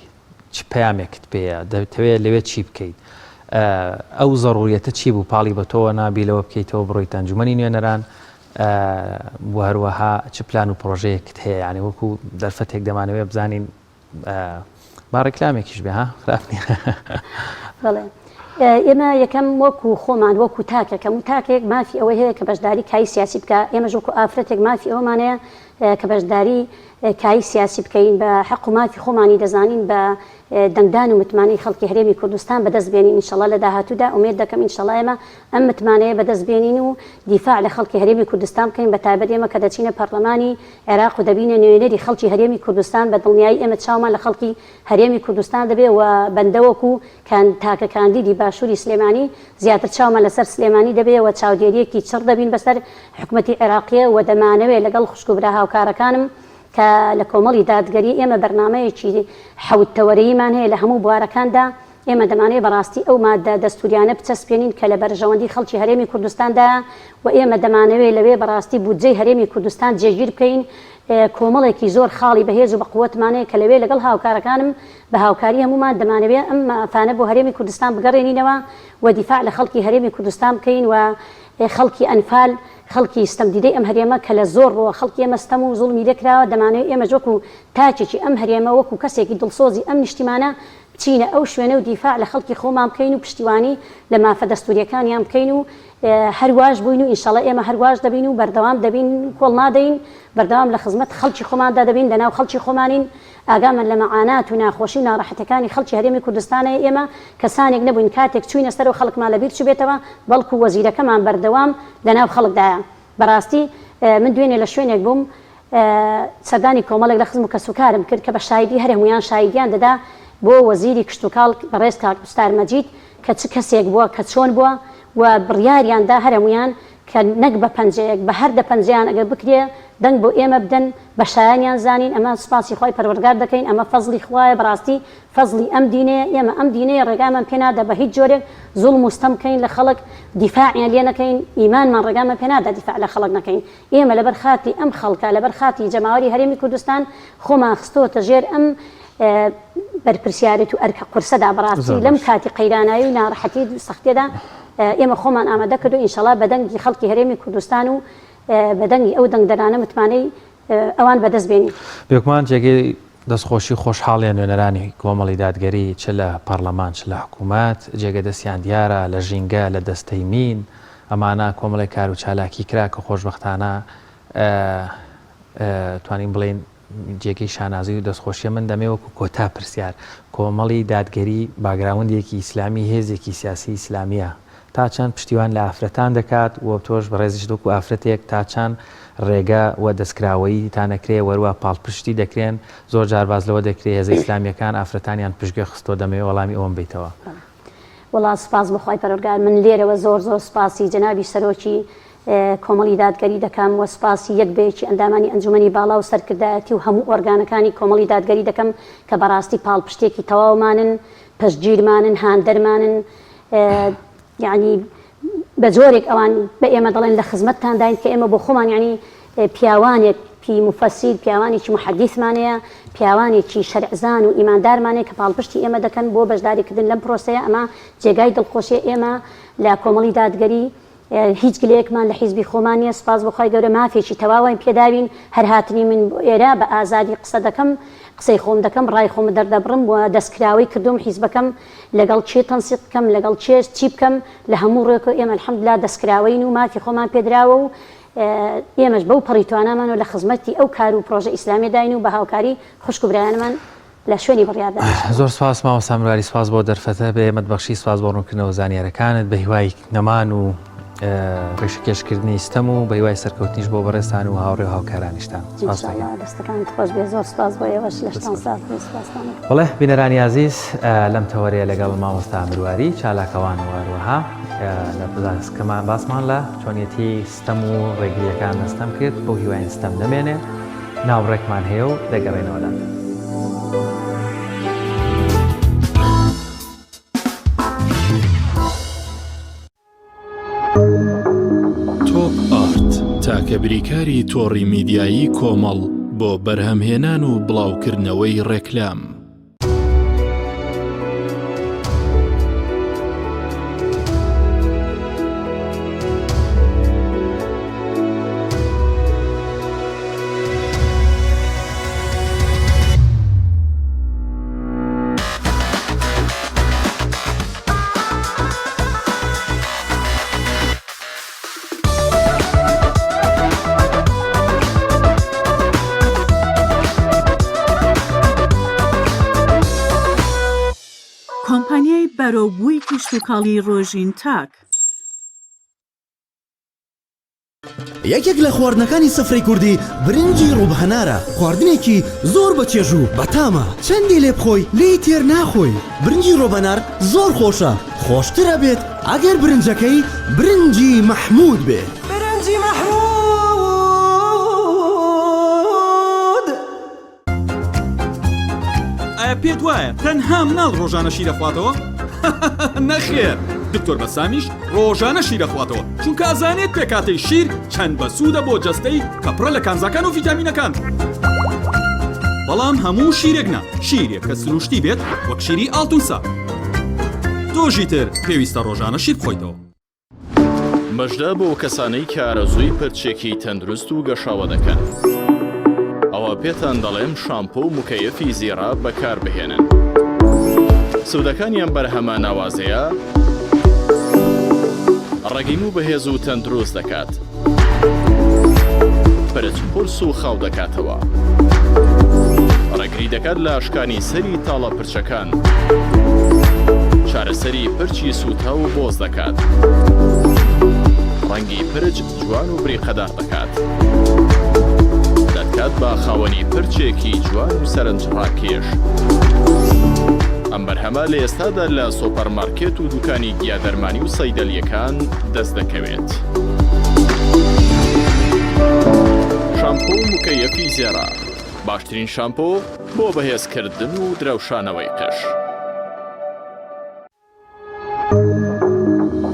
چ پەیامێکت پێیە دەتەوێت لەوێ چی بکەیت ئەو زەڕوریەتە چی بوو پاڵی بە تۆوە نابی لەوە بکەیتەوە بڕۆیتە ئەنجومەنی نوێنەران و هەروەها چ پلان و پرۆژەیەکت هەیە یعنی وەکو دەرفەتێک دەمانەوێت بزانین با ڕیکلامێکیش بێ ها خراپ نییە. بەڵێ ئێمە یەکەم وەکو خۆمان وەکو تاکێک هەموو تاکێک مافی ئەوەی هەیە کە بەشداری کای سیاسی بکە ئێمەش وەکو ئافرەتێک مافی ئەوەمان هەیە کە بەشداری کای سیاسی بکەین بە حەق و مافی خۆمانی دەزانین بە دەنگدان و متمانەی خەڵکی هەرێمی کوردستان بەدەست بێنین ئینشەڵا لە داهاتوودا ئومێد دەکەم ئینشەڵا ئێمە ئەم متمانەیە بەدەست بێنین و دیفاع لە خەڵکی هەرێمی کوردستان بکەین بە تایبەت ئێمە کە دەچینە پەرلەمانی عێراق و دەبینە نوێنەری خەڵکی هەرێمی کوردستان بە دڵنیایی ئێمە چاومان لە خەڵکی هەرێمی کوردستان دەبێ و بەندە وەکو تاکە کاندیدی باشووری سلێمانی زیاتر چاومان لەسەر سلێمانی دەبێ و چاودێرییەکی چڕ دەبین بەسەر حکومەتی عێراقییە و دەمانەوێ لەگەڵ خوشک و برا هاوکارەکانم کە لە کۆمەڵی دادگەری ئێمە بەرنامەیەکی حەوت تەوەرەییمان هەیە لە هەموو بوارەکاندا ئێمە دەمانەوێت بەڕاستی ئەو مادە دەستوریانە بچەسپێنین کە لە بەرژەوەندی خەڵکی هەرێمی کوردستاندایە و ئێمە دەمانەوێت لەوێ بەڕاستی بودجەی هەرێمی کوردستان جێگیر بکەین کۆمەڵێکی زۆر خاڵی بەهێز و بەقوەتمان هەیە کە لەوێ لەگەڵ هاوکارەکانم بە هاوکاری هەموومان دەمانەوێت ئەم مافانە بۆ هەرێمی کوردستان بگەڕێنینەوە و دیفاع لە خەڵکی هەرێمی کوردستان بکەین و خەڵکی ئەنفال خەڵکی ستەمدیدەی ئەم هەرێمە کە لە زۆر ڕووە خەڵکی ئێمە ستەم و زوڵمی لێکراوە دەمانەوێت ئێمەش وەکو تاکێکی ئەم هەرێمە وەکو کەسێکی دڵسۆزی ئەم نیشتیمانە بچینە ئەو شوێنە و دیفاع لە خەڵکی خۆمان بکەین و پشتیوانی لە مافە دەستوریەکانیان بکەین و هەر واش بووین و ئینشەڵا ئێمە هەر واش دەبین و بەردەوام دەبین کۆڵ نادەین بەردەوام لە خزمەت خەڵکی خۆماندا دەبین لە ناو خەڵکی خۆمانین ئاگامان لە مەعانات و ناخۆشی و ناڕەحەتەکانی خەڵکی هەرێمی کوردستانە ئێمە کەسانێک نەبووین کاتێک چووینە سەرەوە خەڵکمان لە بیر چووبێتەوە بەڵکو وەزیرەکەمان بەردەوام لە ناو خەڵکدایە بەڕاستی من دوێنێ لە شوێنێک بووم سەردانی کۆمەڵێک لە خزم و کەسوکارم کرد کە بە شایدی هەر هەموویان شایدیان دەدا بۆ وەزیری کشتوکاڵ بەڕێز کاک ستار مەجید کە چ کەسێک بووە کە چۆن بووە و بڕیاریان دا هەر هەموویان کە نەک بە پەنجەیەک بە هەر دە پەنجەیان ئەگەر بکرێ دەنگ بۆ ئێمە بدەن بە شایانیان زانین ئەمە سوپاسی خوای پەروەردگار دەکەین ئەمە فەزڵی خوایە بەڕاستی فەزڵی ئەم دینەیە ئێمە ئەم دینەیە ڕێگامان پێ نادا بە هیچ جۆرێک زوڵم و ستەم بکەین لە خەڵک دیفاعیان لێ نەکەین ئیمانمان ڕێگامان پێ نادا دیفاع لە خەڵک نەکەین ئێمە لەبەر خاتری ئەم خەڵکە، لەبەر خاتری جەماوەری هەرێمی کوردستان خۆمان خستۆتە ژێر ئەم بەرپرسیارێت و ئەرکە قورسەدا، بەڕاستی لەم کاتی قەیراناوی و ناڕەحەتی و سەختیەدا ئێمە خۆمان ئامادە کردو ئینشەڵا بە دەنگی خەڵکی هەرێمی کوردستان و بە دەنگی ئەو دەنگدەرانە متمانەی ئەوان بەدەست بێنین. بێگومان جێگەی دەستخۆشی و خۆشحاڵیە نوێنەرانی کۆمەڵی دادگەری چ لە پەڕلەمان چ لە حکوومەت جێگە دەستیان دیارە لە ژینگە لە دەستەی مین ئەمانە کۆمەڵێک کار و چالاکی کرا کە خۆشبەختانە توانین بڵێین جێگەی شانازی و دەستخۆشیە من دەمێ وەکو کۆتا پرسیار کۆمەڵی دادگەری باگراوندێکی ئیسلامی هێزێکی سیاسی ئیسلامیە تا چەند پشتیوان لە ئافرەتان دەکات و تۆش بەڕێزیشت وەکو ئافرەتێک تا چەند ڕێگە و دەستکراوەیی تان ئەکرێ وەروا پاڵپشتی دەکرێن زۆر جار باس لەوە دەکرێ هێزە ئیسلامیەکان ئافرەتانیان پشتگوێ خستوە دەمەوێ وەڵامی ئەوەم بەیتەوە. وەڵا سوپاس بۆ خوای پەروەردگار من لێرەوە زۆر زۆر سوپاسی جەنابی سەرۆکی کۆمەڵی دادگەری دەکەم و سوپاسی یەک بە یەکی ئەندامانی ئەنجومەنی باڵا و سەرکردایەتی و هەموو ئۆرگانەکانی کۆمەڵی دادگەری دەکەم کە بەڕاستی پاڵپشتێکی تەواومانن پشتگیرمانن هاندەرمانن یەعنی بە جۆرێک ئەوان بە ئێمە دەڵێن لە خزمەتتانداین کە ئێمە بۆ خۆمان یەعنی پیاوانێک پی موفەسیر پیاوانێکی موحەدیسمان هەیە پیاوانێکی شەرعزان و ئیماندارمان هەیە کە پاڵپشتی ئێمە دەکەن بۆ بەشداریکردن لەم پرۆسەیە ئەمە جێگای دڵخۆشیە ئێمە لە کۆمەڵی دادگەری هیچ گلەیەکمان لە حیزبی خۆمان نیە سوپاس بۆ خوای گەورە مافێکی تەواوین پێداوین هەر هاتنی من بۆ ئێرە بە ئازادی قسە دەکەم قسەی خۆم دەکەم ڕای خۆم دەردەبڕم و دەستکراوەی کردوم حیزبەکەم لەگەڵ کێ تەنسیق بکەم لەگەڵ کێ چی بکەم لە هەموو ڕوێکەوە ئێمە الحمدللە دەستکراوەین و مافی خۆمان پێدراوە و ئێمەش بەو پەڕی توانامانەوە لە خزمەتی ئەو کار و پڕۆژە ئیسلامیەداین و بە هاوکاری خوشک و برایانمان لە شوێنی بڕیاردان ان شاء زۆر سوپاس مامۆستا مرواری سوپاس بۆ دەرفەتە بە ئێمەت بەخشی سوپاس بۆ ڕوونکردنەوە زانیارەکانت بە هیوای نەمان و. ڕیشەکێشکردنی ستەم و بەهیوای سەرکەوتنیش بۆ بەڕێزتان و هاوڕێ و هاوکارانیشتان. سپاس دەکەین. ئینشاڵڵا دەستەکانت خۆش بێ زۆر سپاس بۆ ئێوەش لەشتان ساغ بێ سپاستان دەکەم. بەڵێ بینەرانی ئازیز لەم تەوەرەیە لەگەڵ مامۆستا مرواری چالاکەوان و هەروەها لە باسکەمان باسمان لە چۆنیەتی ستەم و ڕێگریەکان لە ستەم کرد بەو هیواین ستەم نەمێنێ ناوڕێکمان هەیە و دەگەڕێنەوە لاتان. تۆپ ئارت تاکە بریکاری تۆڕی میدیایی کۆمەڵ بۆ بەرهەمهێنان و بڵاوکردنەوەی ڕێکلام. کۆمپانیای بەرەوبووی کشتوکاڵی ڕۆژین تاک. یەکێک لە خواردنەکانی سفرەی کوردی برنجی ڕووب هەنارە، خواردنێکی زۆر بە چێژ و بەتامە، چەندی لێ بخۆی لێی تێر ناخۆی، برنجی ڕۆب هەنار زۆر خۆشە، خۆشتر ئەبێت ئەگەر برنجەکەی برنجی مەحموود بێت. برنجی مەحموود. ئایا پێت وایە تەنها مناڵ ڕۆژانە شیر ئەخواتەوە؟ نەخێر دکتۆر بەسامیش ڕۆژانە شیر ئەخواتەوە چونکە ئەزانێت پێکهاتەی شیر چەند بەسوودە بۆ جەستەی کە پڕە لە کانزاکان و ڤیتامینەکان بەڵام هەموو شیرێک نا شیرێک کە سروشتی بێت وەک شیری ئاڵتونسا تۆژی تر پێویستە ڕۆژانە شیر بخۆیتەوە. مژدە بۆ کەسانەی کە ئارەزووی پرچێکی تەندروست و گەشاوە دەکەن. ئەوا پێتان دەڵێم شامپۆ و مکەیەفی زیڕە بەکاربهێنن. سوودەکانی ئەم بەرهەمە ناوازەیە ڕەگی موو بەهێز و تەندروست دەکات. پرچ قورس و خاو دەکاتەوە. ڕێگری دەکات لە شکانی سەری تاڵە پرچەکان. چارەسەری پرچی سووتاو و بۆز دەکات. ڕەنگی پرچ جوان و بریقەدار دەکات. دەتکات بە خاوەنی پرچێکی جوان و سەرنجڕاکێش. ئەم بەرهەمە لە ئێستادا لە سۆپەرمارکێت و دوکانی گیادەرمانی و سەیدەلییەکان دەست دەکەوێت. شامپۆ و مکەیەفی زێڕە، باشترین شامپۆ بۆ بەهێزکردن و درەوشانەوەی قژ.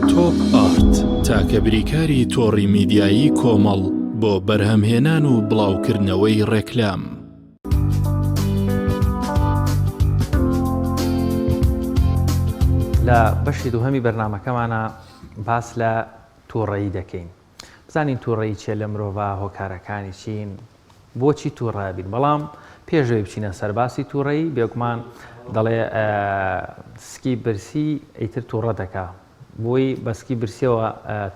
تۆپ ئارت تاکە بریکاری تۆڕی میدیایی کۆمەڵ بۆ بەرهەمهێنان و بڵاوکردنەوەی ڕێکلام. لە بەشی دووهەمی بەرنامەکەمانا باس لە تووڕەیی دەکەین بزانین تووڕەیی چیە لە مرۆڤا هۆکارەکانی چین بۆچی تووڕە بین بەڵام پێش ئەوەی بچینە سەر باسی تووڕەیی بێگومان دەڵێ سکی برسی ئیتر تووڕە دەکا بۆی بەسکی برسیەوە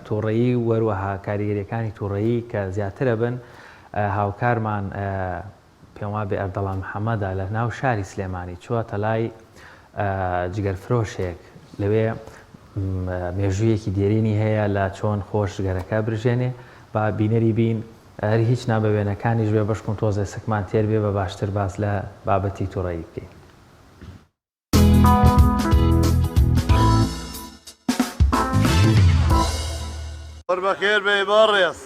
تووڕەیی وەروەها کاریگەریەکانی تووڕەیی کە زیاترە بن هاوکارمان پێم وابێ ئەردەڵان محەمەدە لە ناو شاری سلێمانی چووەتە لای جگەر فرۆشێک لەوێ مێژوویەکی دێرینی هەیە لە چۆن خۆش جگەرەکە برژێنێ با بینەری بین هەر هیچ نا بە وێنەکانیش بێ بەشکم تۆزێ سکمان تێر بێ بە باشتر باس لە بابەتی توڕەیی بکەین. زۆر بەخێر بێی بەڕێز.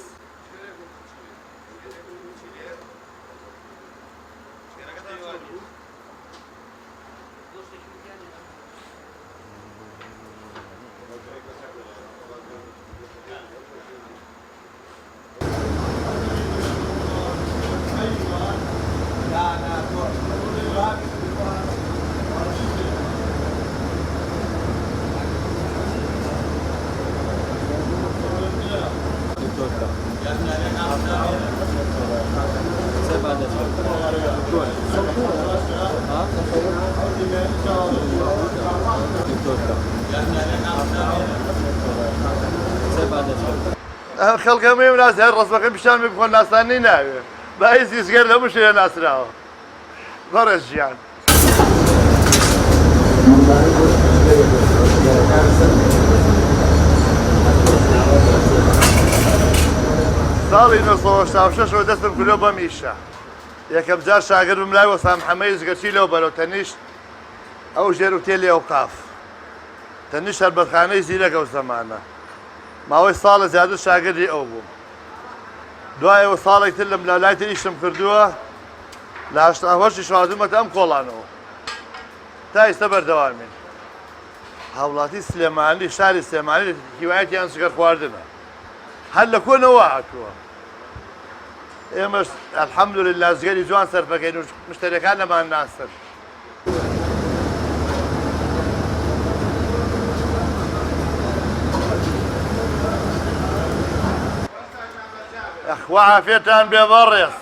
خەڵک هەمووی ناس هەر ڕەسمەکەم پیشان بێ بخۆن ناسانی ناوێ بایزی جگەر لە هەموو شوێنێ ناسراوە بەڕێز ژیان. ساڵی 1986 ەوە دەستم کردووە بەم ئیشە. یەکەم جار شاگرد بووم لای وەستا محەمەدی جگەرچی لەو بەرەو تەنیشت ئەو ژێر ئوتێلی ئەوقاف. تەنیشت شەربەتخانەی زیرەک ئەو زەمانە. ماوەی ساڵە زیاتر شاگردی ئەو بووم. دوای ئەوە ساڵێک تر لەم لای تر ئیشم کردووە لە هەشتاوهەشتیش هاتوومەتە ئەم کۆڵانەوە. تا ئیستا بەردەوامین. هاوڵاتی سلێمانی شاری سلێمانی هیوایەتیان جگەر خواردنە هەر لە کۆنەوە هاتووە ئێمەش الحمدلله جگەری جوان سەرفەکەین و مشتەریەکان لەمان ناسن. ئەخوا عافێتان بێ بەڕێز.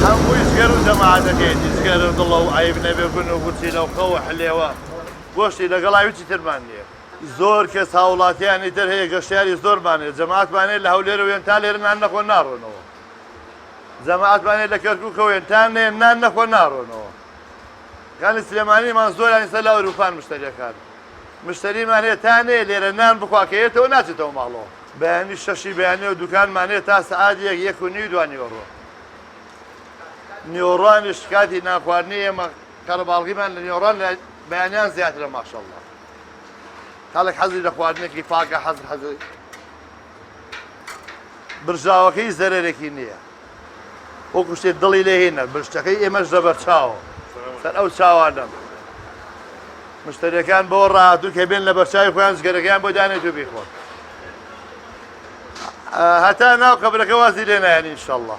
هەمووی جگەر و جەماعەتەکەیەتی جگەرە و دڵە و عەیب نەبێ گون و گورچیلە و خەو و حلێوە گۆشتی لەگەڵا هیچی ترمان نییە. زۆر کەس هاوڵاتیانی تر هەیە گەشتیاری زۆرمان هەیە جەماعەتمان هەیە لە هەولێرەوە یەن تا لێرە نان نەخۆن ناڕۆنەوە جەماعەتمان هەیە لە کەرکوکەوە یەن تا نەیەن نان نەخۆن ناڕۆنەوە کانی سلێمانیمان زۆریان ئیستا لە ئەوروپان مشتەریەکان مشتەریمان هەیە تا نەیە لێرە نان بخوا کە یەتەوە ناچێتەوە ماڵەوە. بەیانی شەشی بەیانیەوە دوکانمان هەیە تا سەعات یەک، یەک و نیو دوانیوەڕۆ. نیوەڕۆانیش کاتی نانخواردنی ئێمە قەرەباڵغیمان لە نیوەڕۆان لە بەیانیان زیاترە ماشەڵڵا. خەڵک حەزی لە خواردنێکی پاکە حەز حەز برژاوەکەی زەرەرێکی نییە. وەکو شتێ دڵی لێ هینە برشتەکەی ئێمەش لەبەر چاوە سەر ئەو چاوانەم مشتەریەکان بەوە ڕاهاتوو کە بێن لە بەرچاوی خۆیان جگەرەکەیان بۆ دانێت و بیخۆن هەتا ناو قەبرەکە وازی لێ نایەن ئینشەڵڵا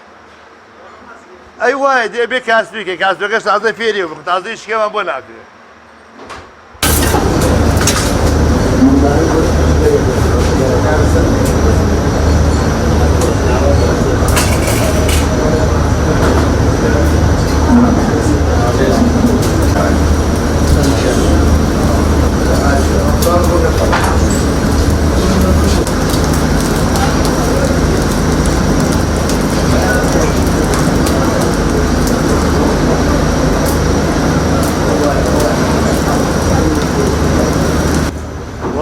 ئەی وایە دێ بێ کاسبیکە کاسبەکەش تازە فێری و تازە شکێمان بۆ ناکرێت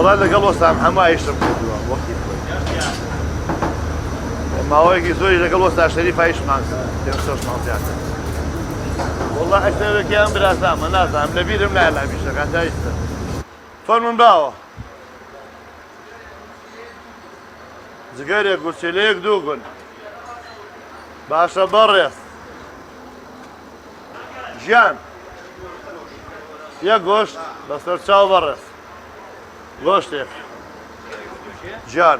وەڵا لەگەڵ وەستام هەموو ئیشم کردووە وەختی خۆی ماوەیەکی زۆری لەگەڵ وەستا شەریف ئیشمان کرد پێ شەش مانگ زیاتر وەڵا ئەشتەوێکیان برازامە نازانم لەبیرم نایە لامیشەکان تا ئیستا فەرموون باوە جگەرێک گورچیلەیەک دووگون باشە بەڕێز ژیان یەک گۆشت بەسەر چاو بەڕێز گۆشتێک ژیان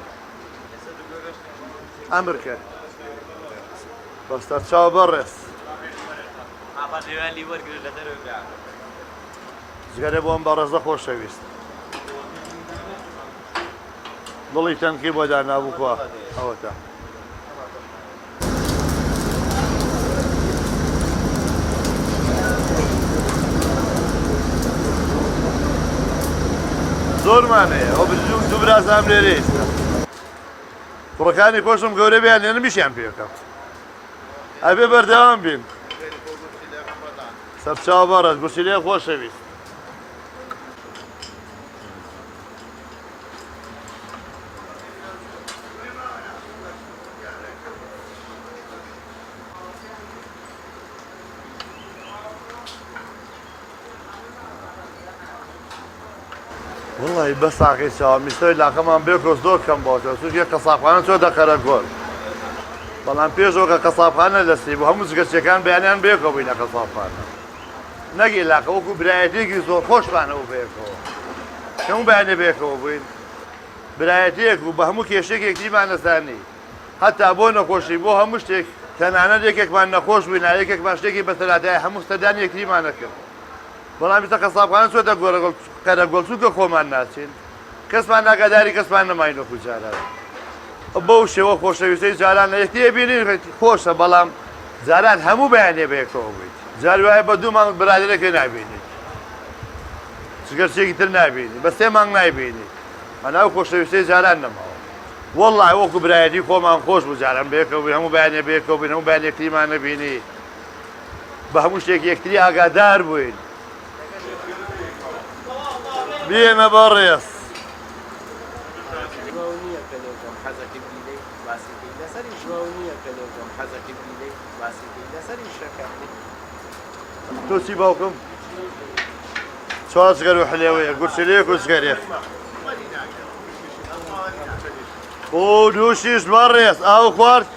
ئەمرکە بەسەر چاو بەڕێز جگەرە بۆم بەڕێزە خۆشەویست دڵی تەنکی بۆ دانابوو کوا ئەوەتا. زۆرمان هەیە ئەو بزوو دوو برازام لێرە ئێستا کوڕەکانی خۆشم گەورە بیان لێنم ئیشیان پێ بکەم ئەبێ بەردەوام بین سەرچاو بەڕێز گوشیلەی خۆشەویست. وڵی بە ساقی چاوە میستەوەی لاقەمان بێکۆ زۆر کەم بۆتەوە چونکە قەسابخانە چۆ دەقەرە گۆل بەڵام پێشەوە کە قەسابخانە لەسی بوو هەموو جگەرچیەکان بەیانیان بەیەکەوە بووین لە قەسابخانە نەک ئیلاقە وەکو برایەتیەکی زۆر خۆشمان هەبوو بەیەکەوە هەموو بەیانێ بەیەکەوە بووین برایەتیەک بوو بە هەموو کێشەیەک یەکتریمان نەزانی هەتا بۆ نەخۆشی بۆ هەموو شتێک تەنانەت یەکێکمان نەخۆش بووین یەکێکمان شتێکی بەسەراتای هەموو سەردانی یەکتریمان نەکرد بەڵام ئیستا قەسابخانە چۆتە گۆرەگۆڵ قەرەگۆڵ چونکە خۆمان ناچین کەسمان ئاگاداری کەسمان نەماین وەکو جاران بەو شێوە خۆشەویستەی جاران لە یەکتری ئەبینین خۆشە بەڵام جاران هەموو بەیانێ بەیەکەوە بوویت جار وایە بە دوو مانگ برادەرێکێ نابینیت جگەرچێکی تر نابینی بە سێ مانگ نایبینیت مانا ئەو خۆشەویستەی جاران نەماوە وەڵڵاهی وەکو برایەتی خۆمان خۆش بوو جاران بەیەکەوە بووین هەموو بەیانێ بەیەکەوە بووین هەموو بەیان یەکتریمان نەبینی بە هەموو شتێک یەکتری ئاگادار بووین بێنە بەڕێز. نییە کە لێکەم حەزەکەی بیلەی باسی کەی لەسەری شواو نییە کە لێکەم حەزەکەی بیلەی باسی کەی لەسەری شەکەتی. تۆ چی باوکم؟ چوار جگەر و حلێوەیە گورچیلەیەک و جگەرێک. خۆ دووشیش بەڕێز ئاو خوارد؟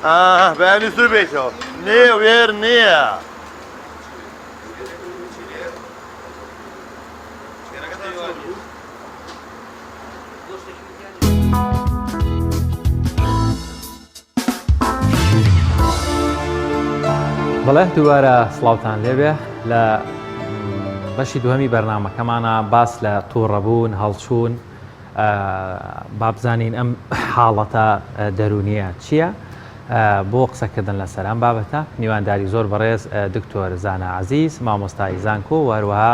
ئاه بەیانی زوو بێیتەوە. نێ وێر نییە. بەڵێ دووبارە سڵاوتان لێبێ لە بەشی دووەمی بەرنمەکەمانە باس لە تووڕەبوون هەڵچوون بابزانین ئەم حاڵەتە دەرونیە چییە؟ بۆ قسەکردن لەسەر ئەم بابەتە میوانداری زۆر بەڕێز دکتۆر زانا عەزیز مامۆستای زانکۆ و هەروەها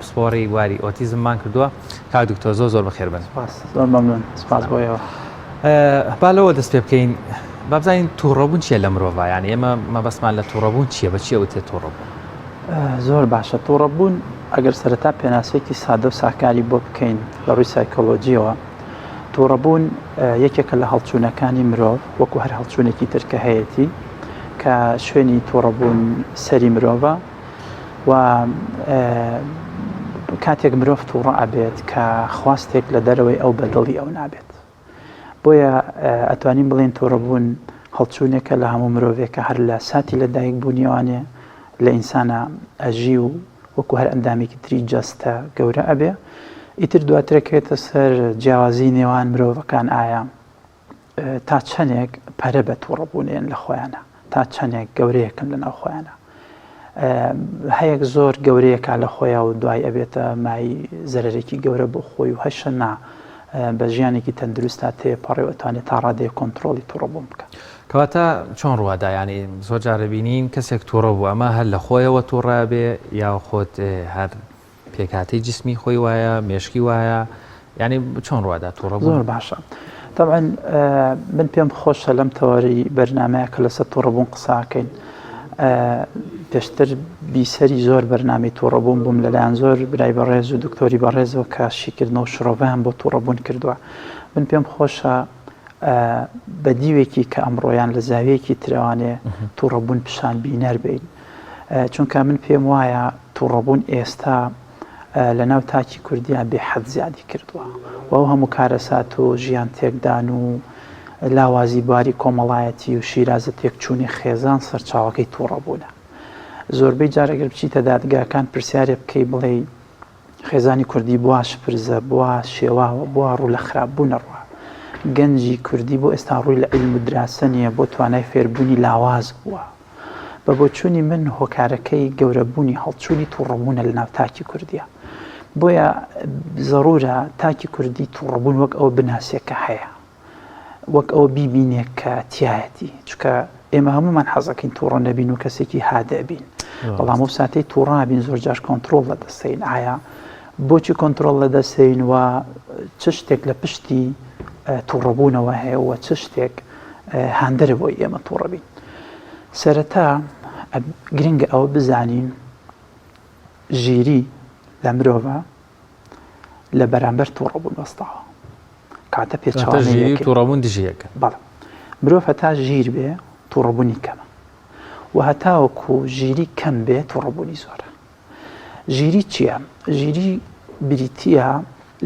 پسپۆڕی بواری ئۆتیزممان کردووە کاک دکتۆر زۆر زۆر بەخێر بن. سپاس زۆر مەمنون سپاس بۆ ئێوە. با لەوە دەست پێ بکەین با بزانین تووڕەبوون چییە لە مرۆڤ یانی ئێمە مەبەستمان لە تووڕەبوون چییە بە چیە وتێ تووڕەبوون؟ زۆر باشە تووڕەبوون ئەگەر سەرەتا پێناسەیەکی سادە و ساکاری بۆ بکەین لە ڕووی سایکۆلۆژیەوە تووڕەبوون یەکێکە لە هەڵچوونەکانی مرۆڤ وەکو هەر هەڵچوونێکی تر کە هەیەتی کە شوێنی تووڕەبوون سەری مرۆڤە و کاتێک مرۆڤ تووڕە ئەبێت کە خواستێک لە دەرەوەی ئەو بەدڵی ئەو نابێت بۆیە ئەتوانین بڵێن تووڕەبوون هەڵچوونێکە لە هەموو مرۆڤێکە هەر لە ساتی لە دایک بوونیوانێ لە ئینسانە ئەژی و وەکو هەر ئەندامێکی تری جەستە گەورە ئەبێ ئیتر دواترەکەوێتە سەر جیاوازی نێوان مرۆڤەکان ئایا تا چەندێک پەرە بە تووڕەبوونێن لە خۆیانە تا چەندێک گەورەیەکن لە ناو خۆیانە هەیەک زۆر گەورەیەکە لە خۆیان و دوای ئەبێتە مای زەرەرێکی گەورە بۆ خۆی و هەشە نا بە ژیانێکی تەندروستا تێپەڕێ و ئەتوانێت تا ڕادەیە کۆنتترۆلی تووڕەبوون بکە. کەواتە چۆن ڕوادا یانی زۆر جار دەبینین کەسێک توڕە بوو ئەمە هەر لە خۆیەوە توڕە بێ یا خۆت هەر پێکهاتەی جسمی خۆی وایە مێشکی وایە یعنی چۆن ڕوادا توڕە زۆر باشە طبعا من پێم خۆشە لەم تەوەری بەرنمەیە کە لەسەر توڕەبوون قساکەین پێشتر بیسەری زۆر بەرنامی توڕەبوون بووم لەلایەن زۆر برای بەڕێز و دکتۆری بەڕێزەوە کە شیکردنەوە شرۆڤیان بۆ توڕەبوون کردووە من پێم خۆشە بە دیوێکی کە ئەمڕۆیان لە زاویەکی ترەوانێ توڕەبوون پیشان بینەر بین چونکە من پێم وایە توڕەبوون ئێستا لە ناو تاکی کوردیا بێ حەد زیادی کردووە و ئەو هەموو کارەسات و ژیان تێکدان و لاوازی باری کۆمەڵایەتی و شیرازە تێکچوونی خێزان سەرچاوەکەی توڕەبوونە زۆربەی جار ئەگەر بچیتە دادگاکان پرسیارێ بکەی بڵێی خێزانی کوردی بوا شپرزە، بوا شێواوە، بوا ڕوو لە خراپ بوون ئەڕوا. گەنجی کوردی بۆ ئێستا ڕووی لە عیلم و دراسە نییە، بۆ توانای فێربوونی لاواز بووە. بە بۆچوونی من هۆکارەکەی گەورەبوونی هەڵچوونی تووڕەبوونە لە ناو تاکی کوردییە. بۆیە زەروورە تاکی کوردی تووڕەبوون وەک ئەوە بناسێ کە هەیە. وەک ئەوە بیبینێ کە تیایەتی چونکە ئێمە هەمومان حەزەکەین تووڕە نەبین و کەسێکی هادئ بین بەڵام ئەو ساتەی تووڕە بین زۆر جار کۆنترۆڵ لە دەستین ئایا بۆچی کۆنترۆڵ لە دەستین و چ شتێک لە پشتی تووڕەبوونەوە هەیە و چ شتێک هاندەرە بۆی ئێمە تووڕە بین سەرەتا گرنگە ئەوە بزانین ژیری لە مرۆڤە لە بەرامبەر تووڕەبوون وەستاوە کاتە پێچەوانەی یەکن. تووڕەبوون دژی یەکن. بەڵێ مرۆڤ هەتا ژیر بێ تووڕەبوونی کەمە و هەتاوەکو ژیری کەم بێ تووڕەبوونی زۆرە. ژیری چییە؟ ژیری بریتییە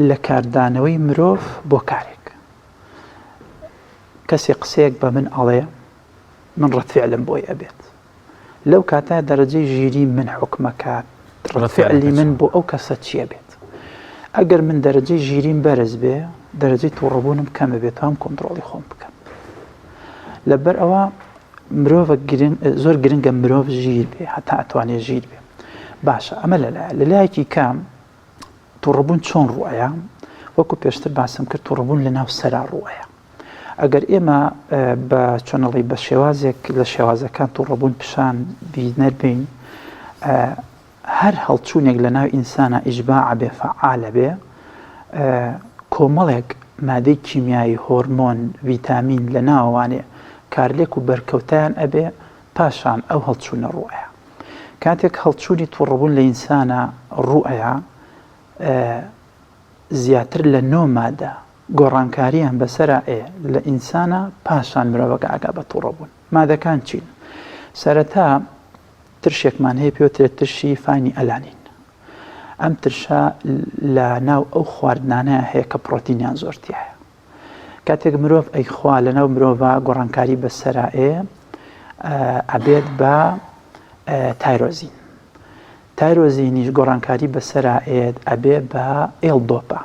لە کاردانەوەی مرۆڤ بۆ کارێک. کەسێ قسەیەک بە من ئەڵێ من ڕەتفعلم بۆی ئەبێت. لەو کاتە دەرەجەی ژیری من حوکمەکات ڕەد فعلی من بۆ ئەو کەسە چیە بێت ئەگەر من دەرەجەی ژیریم بەرز بێ دەرەجەی توڕەبوونم کەمە بێت توام کۆنتڕۆڵی خۆم بکەم لەبەر ئەوە مرۆڤ زۆر گرنگە مرۆڤ ژیر بێ هەتا ئەتوانێ ژیر بێ باشە ئەمە لەلایە لەلایەکی کام توڕەبوون چۆن ڕوئەیە وەکو پێشتر باسم کرد توڕەبوون لە ناو سەرا ڕوئەیە ئەگەر ئێمە بە چۆنەڵی بە شێوازێک لە شێوازەکان توڕەبوون پیشان بینەر بین هەر هەڵچوونێک لە ناو ئینسانە ئیجباع بێ فعالە بێ کۆمەڵێک مادەی کیمیایی هۆرمۆن ڤیتامین لە ناوانێ کارلێک و بەرکەوتیان ئەبێ پاشان ئەو هەڵچوونە ڕوئەیە کاتێک هەڵچوونی توڕەبوون لە ئینسانە ڕوئەیە زیاتر لە نۆ مادە. گۆڕانکاریان بەسەرا ئێ لە ئینسانا پاشان مرۆڤەکە ئەگا بە توڕەبوون. مادەکان چین؟ سەرەتا ترشێکمان هەیە پێوترێت ترشی فانی ئەلانین. ئەم ترشە لە ناو ئەو خواردنانە هەیە کە پرۆتینیان زۆر تیایە. کاتێک مرۆڤ ئەیخوا لە ناو مرۆڤا گۆڕانکاری بەسەرا ئێ ئەبێت بە تایرۆزین. تایرۆزینیش گۆڕانکاری بەسەرا ئێت ئەبێ بە ئێڵ دۆپا.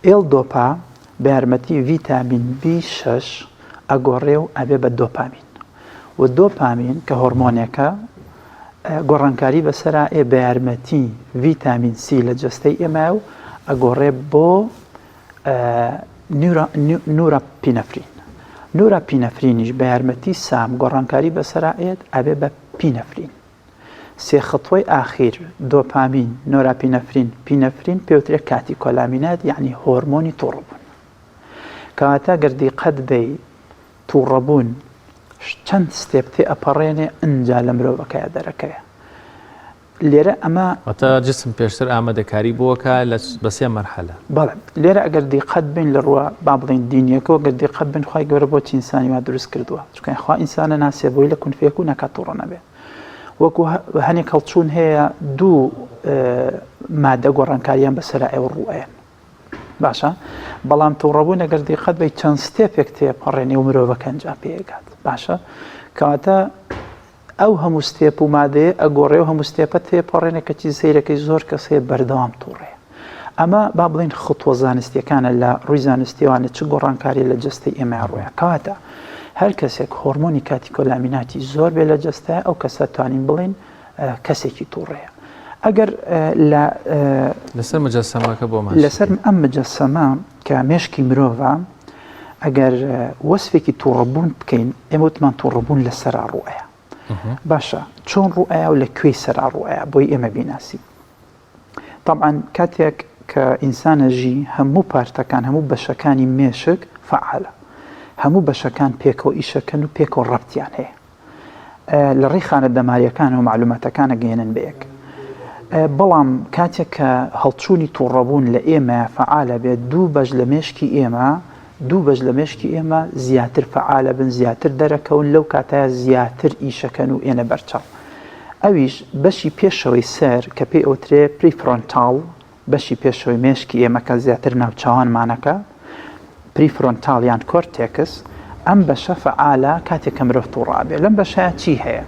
ئێڵ دۆپا بە یارمەتی ڤیتامین بی شەش ئەگۆڕێ و ئەبێ بە دۆپامین و دۆپامین کە هۆرمۆنێکە گۆڕانکاری بەسەرا ئێ بە یارمەتی ڤیتامین سی لە جەستەی ئێمە و ئەگۆڕێ بۆ نوراپینەفرین. نوراپینەفرینیش بە یارمەتی سام گۆڕانکاری بەسەرا ئێت ئەبێ بە پینەفرین. سێ خطوەی ئاخیر، دۆپامین، نۆراپینەفرین، پینەفرین، پێوترێ کاتیکۆلامینات یەعنی هۆرمۆنی توڕەبوون. کەواتە گەر دیقەت بەی توڕەبوون چەند step تێ ئەپەڕێنێ ئنجا لە مرۆڤەکەیا دەرەکەوێ. لێرە ئەمە. واتە جسم پێشتر ئامادەکاری بۆ ئەکا لە بە سێ مەرحەلە. بەڵێ لێرە ئەگەر دیقەت بەین لە ڕووە با بڵێین دینیەکەوە گەر دیقەت بەین خوای گەورە بۆچی ئینسانی وا دروست کردووە؟ چونکە خوا ئینسان ئەناسێ بۆی لە کون فەیەکون ئەکا توڕە نەبێ. وەکو هەنێک هەڵچوون هەیە دوو مادە گۆڕانکاریان بەسەرا ئێوە ڕوئەیەن باشە بەڵام توڕەبوون ئەگەر دیقەت بی چەند step ێک تێپەڕێنێ و مرۆڤەکە ئەنجام پێگات باشە کەواتە ئەو هەموو step و مادەیە ئەگۆڕێ و هەموو step ە تێپەڕێنێ کەچی سەیرەکەی زۆر کەس هەیە بەردەوام توڕەیە ئەمە با بڵێین خطوە زانستیەکانە لە ڕووی زانستیەوانە چ گۆڕانکاری لە جەستەی ئێمە ڕوویە کەواتە هەر کەسێک هۆرمۆنی کاتیکۆلامیناتی زۆر بێ لە جەستە ئەو کەسە توانین بڵین کەسێکی تووڕەیە ئەگەر لە لەسەر مجەسەمەکە بۆ لەسەر ئەم مجەسەمە کە مێشکی مرۆڤە ئەگەر وەسفێکی تووڕەبوون بکەین ئێمە وتمان تووڕەبوون لەسەر ڕوئەیە باشە چۆن ڕوئەیە و لە کوێی سەر ڕوئەیە بۆی ئێمە بیناسی تەبعەن کاتێک کە ئینسان ئەژی هەموو پارتەکان هەموو بەشەکانی مێشک فەعالە هەموو بەشەکان پێکەوە ئیشەکەن و پێکەوە ڕەبتیان هەیە لە ڕێی خانە دەماریەکانەوە معلوماتەکان ئەگەیەنن بە یەک بەڵام کاتێک کە هەڵچوونی تووڕەبوون لە ئێمە فەعالە بێت دوو بەش لە مێشکی ئێمە دوو بەش لە مێشکی ئێمە زیاتر فەعالە بن زیاتر دەرەکەون لەو کاتایە زیاتر ئیشەکەن و ئێنە بەرچاو ئەویش بەشی پێشەوەی سەر کە پێی ئەوترێ prefrontal بەشی پێشەوەی مێشکی ئێمە کە زیاتر ناوچاوانمانەکە prefrontal یان cortex ئەم بەشە فەعالە کاتێک کە مرۆڤ توڕابێ لەم بەشە چی هەیە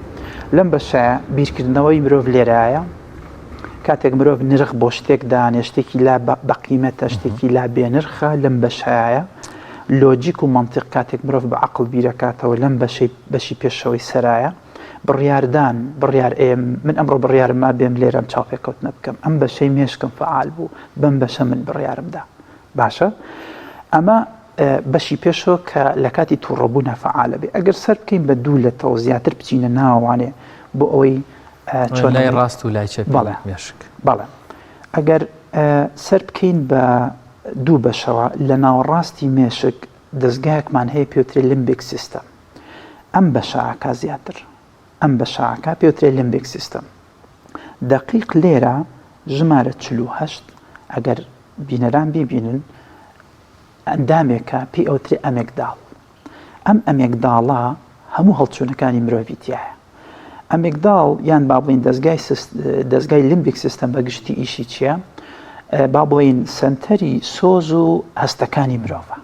لەم بەشە بیرکردنەوەی مرۆڤ لێرایە کاتێک مرۆڤ نرخ بۆ شتێک دانێ شتێکی لا بەقیمەتە شتێکی لا بێنرخە لەم بەشایە لۆجیک و مەنتیق کاتێک مرۆڤ بە عەقڵ بیرەکاتەوە لەم بەشەی بەشی پێشەوەی سەرایە بڕیاردان بڕیار ئێ من ئەمڕۆ بڕیارم ما بێم لێرەم چاوپێکەوتنە بکەم ئەم بەشەی مێشکم فەعال بوو بەم بەشە من بڕیارم دا باشە ئەمە بەشی پێشەوە کە لە کاتی تووڕەبوونە فەعالە بێ ئەگەر سەر بکەین بە دوو لەتەوە زیاتر بچینە ناوانێ بۆ ئەوەی چۆن لای ڕاست و لای چەپ بەڵێ مێشک بەڵێ ئەگەر سەر بکەین بە دوو بەشەوە لە ناوەڕاستی مێشک دەستگایەکمان هەیە پێوترێ limbic system ئەم بەشە ئاکا زیاتر ئەم بەشە ئاکا پێوترێ limbic system دەقیق لێرە ژمارە 48 ئەگەر بینەران بیبینن ئەندامێکە پێی ئەوترێ amygdala ئەم amygdala هەموو هەڵچوونەکانی مرۆڤی تیایە. amygdala یان با بڵێین دەزگای دەزگای limbic system بە گشتی ئیشی چییە؟ با بڵێین سەنتەری سۆز و هەستەکانی مرۆڤە.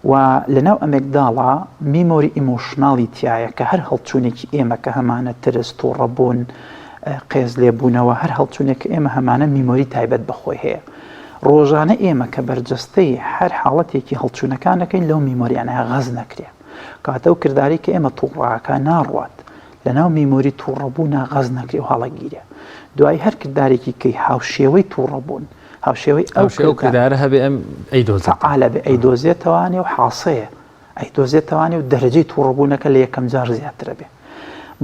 و لەناو amygdala memory emotional ی تایە کە هەر هەڵچوونێکی ئێمە کە هەمانە ترس توڕەبوون قێز لێبوونەوە هەر هەڵچوونێک کە ئێمە هەمانە memory تایبەت بەخۆی هەیە ڕۆژانە ئێمە کە بەرجەستەی هەر حاڵەتێکی هەڵچوونەکان دەکەین لەو memory انە غەز نەکرێ کەواتە ئەو کردارەی کە ئێمە توڕاکە ناڕوات لەناو memory توڕەبوونا غەز نەکرێ و هەڵەگیرێ دوای هەر کردارێکی کەی هاوشێوەی توڕەبوون هاوشێوەی ئەو کردارە هەبێ ئەم ئەیدۆزێت فەعالە بێ ئەیدۆزێتەوانێ و حاسەیە ئەیدۆزێتەوانێ و دەرەجەی توڕەبوونەکە لە یەکەم جار زیاترە بێ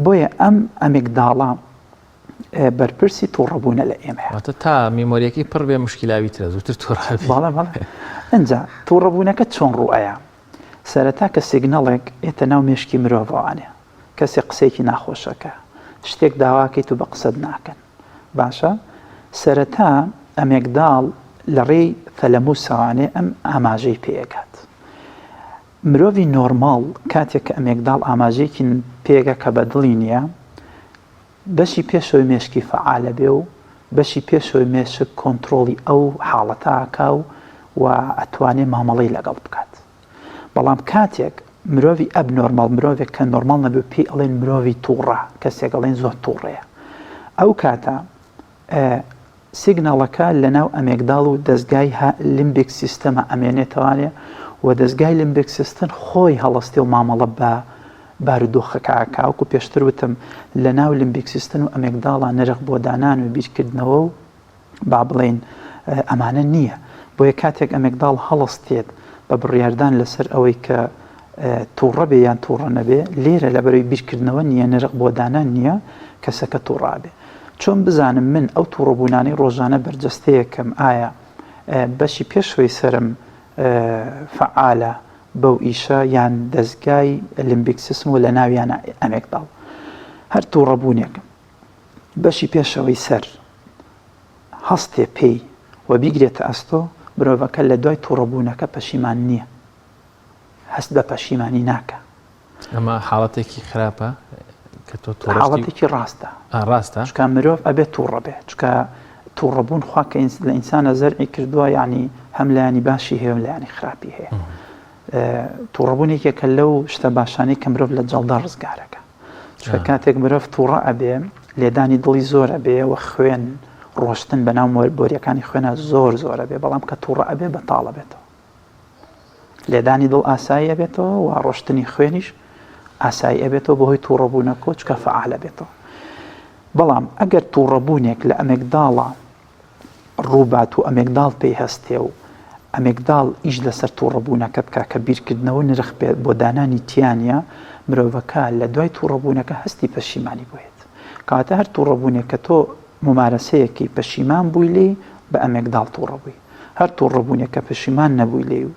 بۆیە ئەم amygdala بەرپرسی توڕەبوونە لە ئێمەیە. واتە تا memory ەکەی پڕ بێ مشکیلاوی ترە زووتر توڕە بی. بەڵێ بەڵێ. ئینجا توڕەبوونەکە چۆن ڕوو ئەیا؟ سەرەتا کە signal ێک ئێتە ناو مێشکی مرۆڤەوانێ کەسێک قسەیەکی ناخۆش ئەکا شتێک داواکەیت و بە قسەت ناکەن باشە سەرەتا amygdala لە ڕێی thalamus ەوانێ ئەم ئاماژەی پێ ئەگات. مرۆڤی نۆرماڵ کاتێک کە ئەمێگداڵ ئاماژەیەکی پێگا کە بە دڵی نییە، بەشی پێشەوەی مێشکی فەعالە بێ و بەشی پێشەوەی مێشک کۆنترۆڵی ئەو حاڵەتە ئەکا و و ئەتوانێ مامەڵەی لەگەڵ بکات. بەڵام کاتێک مرۆڤی abnormal مرۆڤێک کە نۆرماڵ نەبێ پێی ئەڵێن مرۆڤی تووڕە، کەسێک ئەڵێن زۆر تووڕەیە. ئەو کاتە سیگناڵەکە لەناو ئەمێگداڵ و دەزگای limbic system ە ئەمێنێتەوانێ و دەزگای limbic system خۆی هەڵەستێ و مامەڵە بە بارودۆخەکە ئەکا. وەکو پێشتر وتم لەناو limbic system و ئەمێگداڵا نرخ بۆ دانان و بیرکردنەوە و با بڵێین ئەمانە نییە. بۆیە کاتێک ئەمێگداڵ هەڵەستێت بە بڕیاردان لەسەر ئەوەی کە توڕە بێ یان توڕە نەبێ، لێرە لەبەرەوەی بیرکردنەوە نییە، نرخ بۆ دانان نییە، کەسەکە توڕە ئەبێ. چۆن بزانم من ئەو توڕەبوونانەی ڕۆژانە بەرجەستەیەکەم ئایا بەشی پێشەوەی سەرم فەعالە بەو ئیشە یان دەزگای limbic system و لەناویانە ئەمێگداڵ؟ هەر توڕەبوونێک بەشی پێشەوەی سەر هەستێ پێی و بیگرێتە ئەستۆ، مرۆڤەکە لە دوای توڕەبوونەکە پەشیمان نییە، هەست بە پەشیمانی ناکا. ئەمە حاڵەتێکی خراپە کە تۆ توڕەشتی؟ حاڵەتێکی ڕاستە. ڕاستە؟ چونکە مرۆڤ ئەبێ توڕە بێ، چونکە توڕەبوون خوا کە لە ئینسانە زەرعی کردووە یعنی هەم لایەنی باشی هەیە و لایەنی خراپی هەیە. توڕەبوون یەکێکە لەو شتە باشانەی کە مرۆڤ لە جەڵدە ڕزگارەکە. چونکە کاتێک مرۆڤ توڕە ئەبێ لێدانی دڵی زۆر ئەبێ و خوێن ڕۆشتن بەناو بۆریەکانی خوێنە زۆر زۆر ئەبێ، بەڵام کە توڕە ئەبێ بەتاڵ ئەبێتەوە. لێدانی دڵ ئاسایی ئەبێتەوە و ڕۆشتنی خوێنیش ئاسایی ئەبێتەوە بەهۆی تووڕەبوونەکە چکە فەعال ئەبێتەوە. بەڵام ئەگەر تووڕەبوونێک لە ئەمێگداڵا ڕووبات و ئەمێگداڵ پێی هەستێ و ئەمێگداڵ ئیش لەسەر تووڕەبوونەکە بکا کە بیرکردنەوە نرخ پێ بۆ دانانی تیانە، مرۆڤەکە لە دوای تووڕەبوونەکە هەستی پەشیمانی بۆ یەت. کەواتە هەر تووڕەبوونێک کە تۆ مومارەسەیەکەی پەشیمان بووی لێی، بە ئەمێگداڵ تووڕە بووی. هەر توڕەبوونێک کە پەشیمان نەبووی لێی و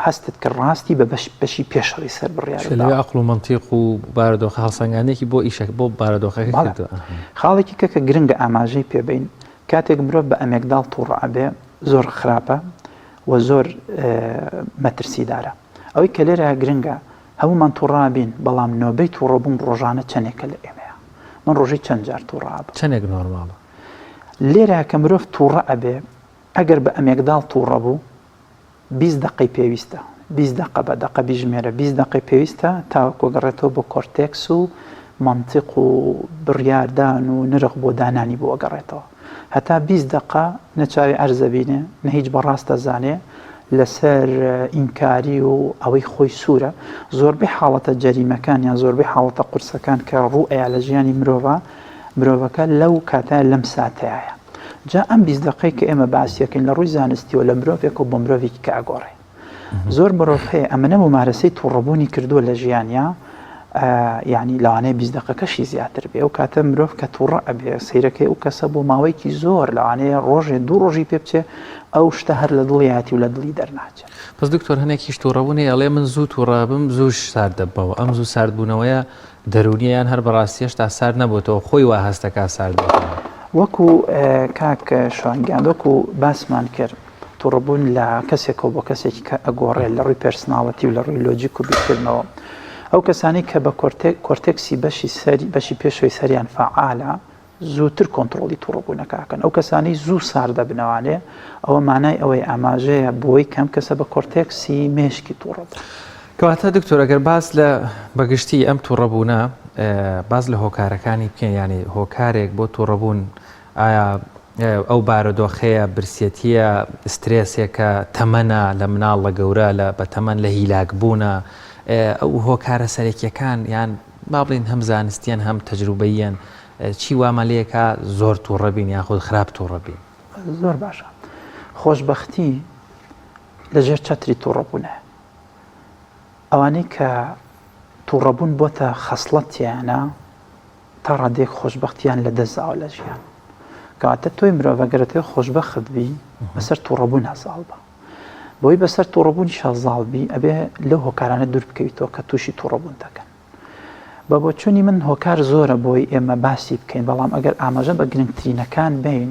هەستت کرد ڕاستی بە بەش بەشی پێشەوەی سەر بڕیارت لەوێ داوە. عەقڵ و مەنتیق و بارودۆخە هەڵسەنگاندنێکی بۆ ئیشەکە بۆ بارودۆخەکە بەڵێ. کردووە. خاڵێکی کە کە گرنگە ئاماژەی پێ بەین، کاتێک مرۆڤ بە ئەمێگداڵ توڕە ئەبێ زۆر خراپە و زۆر مەترسیدارە. ئەوەی کە لێرە گرنگە هەموومان توڕە ئەبین، بەڵام نۆبەی توڕەبوون ڕۆژانە چەنێکە لە ئێمەیا؟ من ڕۆژێ چەند جار توڕە ئەبم؟ چەنێک نۆرماڵە؟ لێرە کە مرۆڤ توڕە ئەبێ ئەگەر بە ئەمێگداڵ توڕە بوو 20 دەقەی پێویستە 20 دەقە بە دەقە بیژمێرە 20 دەقەی پێویستە تاوەکو گەڕێتەوە بۆ cortex و مەنتیق و بڕیاردان و نرخ بۆ دانانی بۆ ئەگەڕێتەوە هەتا 20 دەقە نە چاوی عەرز ئەبینێ نە هیچ بە ڕاست ئەزانێ لەسەر ئینکاری و ئەوەی خۆی سوورە زۆربەی حاڵەتە جەریمەکان یان زۆربەی حاڵەتە قورسەکان کە ڕوو ئەیا لە ژیانی مرۆڤا مرۆڤەکە لەو کاتەیا لەم ساتەیایە. جا ئەم 20 دەقەی کە ئێمە باسیەکەین لە ڕووی زانستیەوە لە مرۆڤێکەوە بۆ مرۆڤێکی کە ئەگۆڕێ. زۆر مرۆڤ هەیە ئەمەنە مومارەسەی توڕەبوونی کردووە لە ژیانیا یعنی لەوانەیە 20 دەقەکەشی زیاتر بێ ئەو کاتە مرۆڤ کە توڕە ئەبێ سەیرەکەی ئەو کەسە بۆ ماوەیەکی زۆر لەوانەیە ڕۆژێ دوو ڕۆژی پێ بچێ ئەو شتە هەر لە دڵیاتی و لە دڵی دەرناچێت. بەس دکتۆر هەنێکیش توڕەبوون هەیە ئەڵێ من زوو توڕەبم زووش سارد دەبمەوە ئەم زوو ساردبوونەوەیە دەروونیە یان هەر بەڕاستی هێشتا سارد نەبۆتەوە خۆی وا هەست دەکات سارد بۆتەوە؟ وەکو کاک شوان گیان وەکو باسمان کرد توڕەبوون لە کەسێکەوە بۆ کەسێکی کە ئەگۆڕێت لە ڕووی personality و لە ڕووی لۆجیک و بیرکردنەوە ئەو کەسانی کە بە cortex ی بەشی سەری بەشی پێشەوەی سەریان فەعالە زووتر کۆنتڕۆڵی توڕەبوونەکە ئەکەن، ئەو کەسانەی زوو سارد دەبنەوانێ ئەوە مانای ئەوەی ئاماژەیە بۆی کە ئەم کەسە بە cortex ی مێشکی توڕە بووە. کەواتە دکتۆر ئەگەر باس لە بەگشتی ئەم توڕەبوونە باس لە هۆکارەکانی بکەین یانی هۆکارێک بۆ توڕەبوون ئایا ئەو بارودۆخەیە برسێتیە سترێسێکە تەمەنە لە مناڵ لە گەورە لە بەتەمەن لە هیلاک بوونە ئەو هۆکارە سەرەکیەکان یان با بڵێین هەم زانستیەن هەم تەجروبەییەن چی وامان لێکا زۆر توڕە بین یاخود خراپ توڕە بین؟ زۆر باشە خۆشبەختی لە ژێر چەتری توڕەبوونە ئەوانەی کە توڕەبوون بۆتە خەسڵەتیانە تا ڕادەیەک خۆشبەختیان لە دەستداوە لە ژیان کەواتە تۆی مرۆڤ ئەگەر ئەتەوێ خۆشبەخت بی بەسەر توڕەبوون زاڵ بە بۆی بەسەر توڕەبوونیشا زاڵ بی ئەبێ لەو هۆکارانە دوور بکەویتەوە کە تووشی توڕەبوون دەکەن. بە بۆچوونی من هۆکار زۆرە بۆی ئێمە باسی بکەین بەڵام ئەگەر ئاماژە بە گرنگترینەکان بین.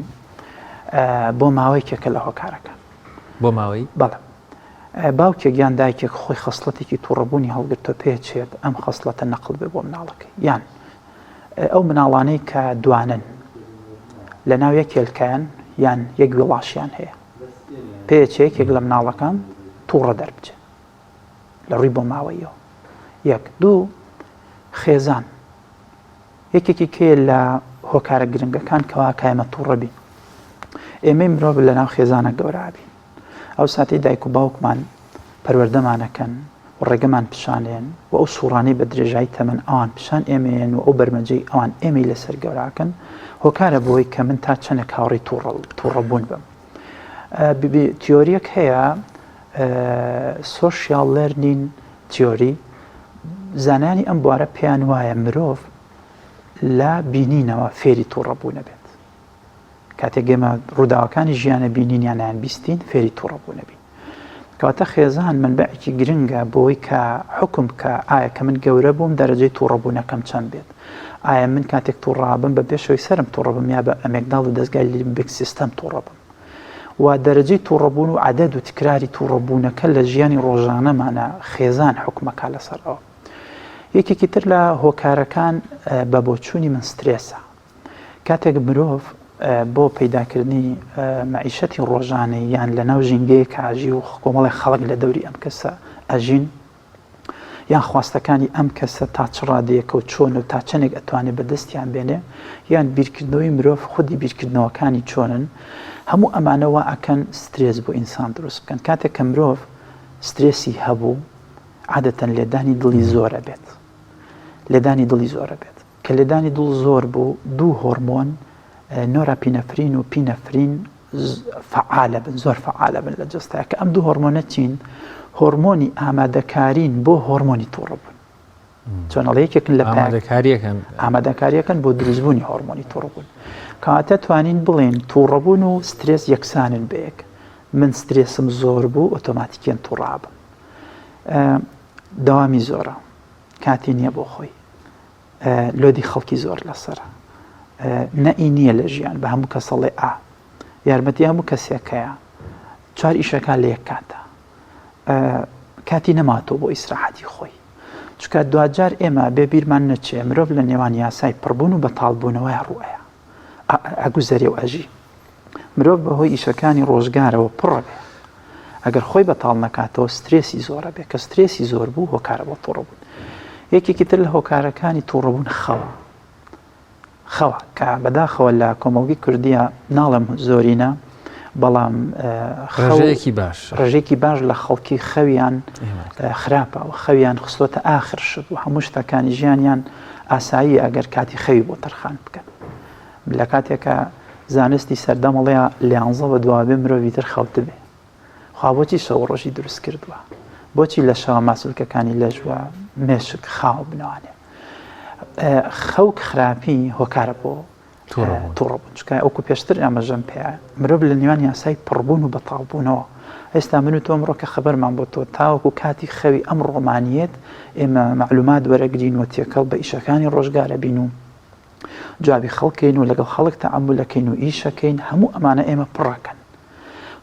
بۆ ماوەیەکێکە لە هۆکارەکان. بۆ ماوەی؟ بەڵێ. باوکێک یان دایکێک خۆی خەسڵەتێکی توڕەبوونی هەڵگرتووە پێچێت ئەم خەسڵەتە نەقڵ بێ بۆ مناڵەکەی یان ئەو مناڵانەی کە دوانن لە ناو یەک هێلکەیان یان یەک ویڵاشیان هەیە پێچێ یەکێک لە مناڵەکان تووڕە دەربچێت لە ڕووی بۆ ماوەیەوە یەک دوو خێزان یەکێکی کێ لە هۆکارە گرنگەکان کەوا کایمە تووڕە بین ئێمەی مرۆڤ لە ناو خێزانە گەورابین ئەو ساتەی دایک و باوکمان پەروەردەمان ئەکەن و ڕێگەمان پیشانێن و ئەو سوڕانەی بە درێژایی تەمەن ئەوان پیشان ئێمەیەن و ئەو بەرمەجەی ئەوان ئێمەی لەسەر گەوراکەن هۆکارە بۆی کە من تا چەندێک هاوڕێی تووڕەبوون بم. تیۆریەک هەیە social learning theory زانایانی ئەم بوارە پێیان وایە مرۆڤ لە بینینەوە فێری تووڕەبوونە بێت. کاتێک ئێمە ڕووداوەکانی ژیانە بینین یان یان بیستین فێری تووڕە بوونە بین کەواتە خێزان منبعێکی گرنگە بۆی کە حکم کە ئایا کە من گەورە بووم دەرەجەی تووڕەبوونەکەم چەند بێت ئایا من کاتێک تووڕابم بە پێشەوەی سرم تووڕە بم یا بە amygdala و دەستگای limbic system تووڕە بم و دەرەجەی تووڕەبوون و عدد و تکراری تووڕەبوونەکە لە ژیانی ڕۆژانەمانە خێزان حکومەکە لەسەر ئەوە یەکێکی تر لە هۆکارەکان بە بۆچوونی من سترێسە کاتێک مرۆڤ بۆ پەیداکردنی مەعیشەتی ڕۆژانەی یان لە ناو ژینگەیەک ئاژی و کۆمەڵی خەڵک لە دەوری ئەم کەسە ئەژین یان خواستەکانی ئەم کەسە تا چ ڕادەیەکە و چۆن و تا چەندێک ئەتوانێت بەدەستیان بێنێ یان بیرکردنەوەی مرۆڤ خودی بیرکردنەوەکانی چۆنن هەموو ئەمانە وا ئەکەن سترێس بۆ ئینسان دروست بکەن کاتێک کە مرۆڤ سترێسی هەبوو عادەتەن لێدانی دڵی زۆرە بێت لێدانی دڵی زۆرە بێت کە لێدانی دڵ زۆر بوو دوو هۆرمۆن norepinephrine و epinephrine فەعالە بن زۆر فەعالە بن لە جەستەیا کە ئەم دوو هۆرمۆنە چین هۆرمۆنی ئامادەکارین بۆ هۆرمۆنی تووڕەبوون چۆن ئەڵێ یەکێکن لە ئامادەکاریەکەن ئامادەکاریەکەن بۆ دروستبوونی هۆرمۆنی تووڕەبوون کەواتە توانین بڵێن تووڕەبوون و سترێس یەکسانن بەیەک من سترێسم زۆر بوو ئۆتۆماتیکیەن تووڕابم دەوامی زۆرە کاتی نییە بۆ خۆی load ی خەڵکی زۆر لەسەرە نەئی نییە لە ژیان بە هەموو کەسەڵێ ئا یارمەتی هەموو کەسێکەیە چوار ئیشەکە لە یەک کاتە کاتی نەماتەوە بۆ ئیسراحەتی خۆی چکە دواجار ئێمە بێ بیرمان نەچێ مرۆڤ لە نێوان یاسای پڕبوون و بەتاڵبوونەوەی ڕوئەیە ئەگوزەرێ و ئەژی مرۆڤ بەهۆی ئیشەکانی ڕۆژگارەوە پڕە بێ ئەگەر خۆی بەتاڵ نەکاتەوە سترێسی زۆرە بێ کە سترێسی زۆر بوو هۆکارە بۆ توڕەبوون یەکێکی تر لە هۆکارەکانی توڕەبوون خەوە خەوە کە بەداخەوە لە کۆمەڵگی کوردیە ناڵێم زۆرینە بەڵام ڕێژەیەکی باش ڕێژێکی باش لە خەڵکی خەویان خراپە و خەویان خستۆتە ئاخر شت و هەموو شتەکانی ژیانیان ئاسایی ئەگەر کاتی خەوی بۆ تەرخان بکەن لە کاتێکا زانستی سەردەم ئەڵێ لیانزە بە دوا بێ مرۆڤی تر خەوتبێ خوا بۆچی شەو ڕۆژی دروست کردووە بۆچی لە شەوە ماسولکەکانی لەش و مێشک خاو بنوانێ خەوک خراپی هۆکارە بۆ توڕەبوون چکە ئەوکو پێشتر ئاماژەم پێ مرۆڤ لە نێوان یاسای پڕبوون و بەتاڵبوونەوە ئێستا من و تۆ ئەمڕۆ کە خەبەرمان بۆ تۆ تاوەکو کاتی خەوی ئەم ڕۆمانیت ئێمە معلومات وەرەگرین و تێکەڵ بە ئیشەکانی ڕۆژگارە بین و جوابی خەڵکەین و لەگەڵ خەڵک تەعەمولەکەین و ئیشەکەین هەموو ئەمانە ئێمە پڕەکەن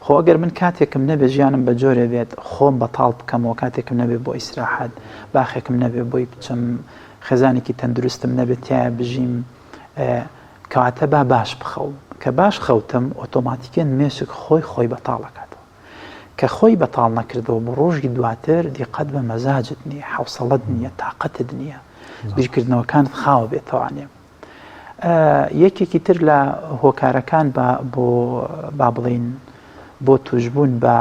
خۆ ئەگەر من کاتێکم نەبێ ژیانم بە جۆرێ بێت خۆم بەتاڵ بکەمەوە کاتێکم نەبێ بۆ ئیسراحەت باخێکم نەبێ بۆی بچم خێزانێکی تەندروستم نەبێت تایە بژیم کەواتە با باش بخەوم کە باش خەوتم ئۆتۆماتیکەن مێشک خۆی خۆی بەتاڵەکاتەوە کە خۆی بەتاڵ نەکردەوە بۆ ڕۆژی دواتر دیقەت بە مەزاجت نییە، حەوسەڵەت نییە، تاقەتت نییە، بیرکردنەوەکانت خاوە بێتەوانێ. یەکێکی تر لە هۆکارەکان بە بۆ با بڵین بۆ توشبوون بە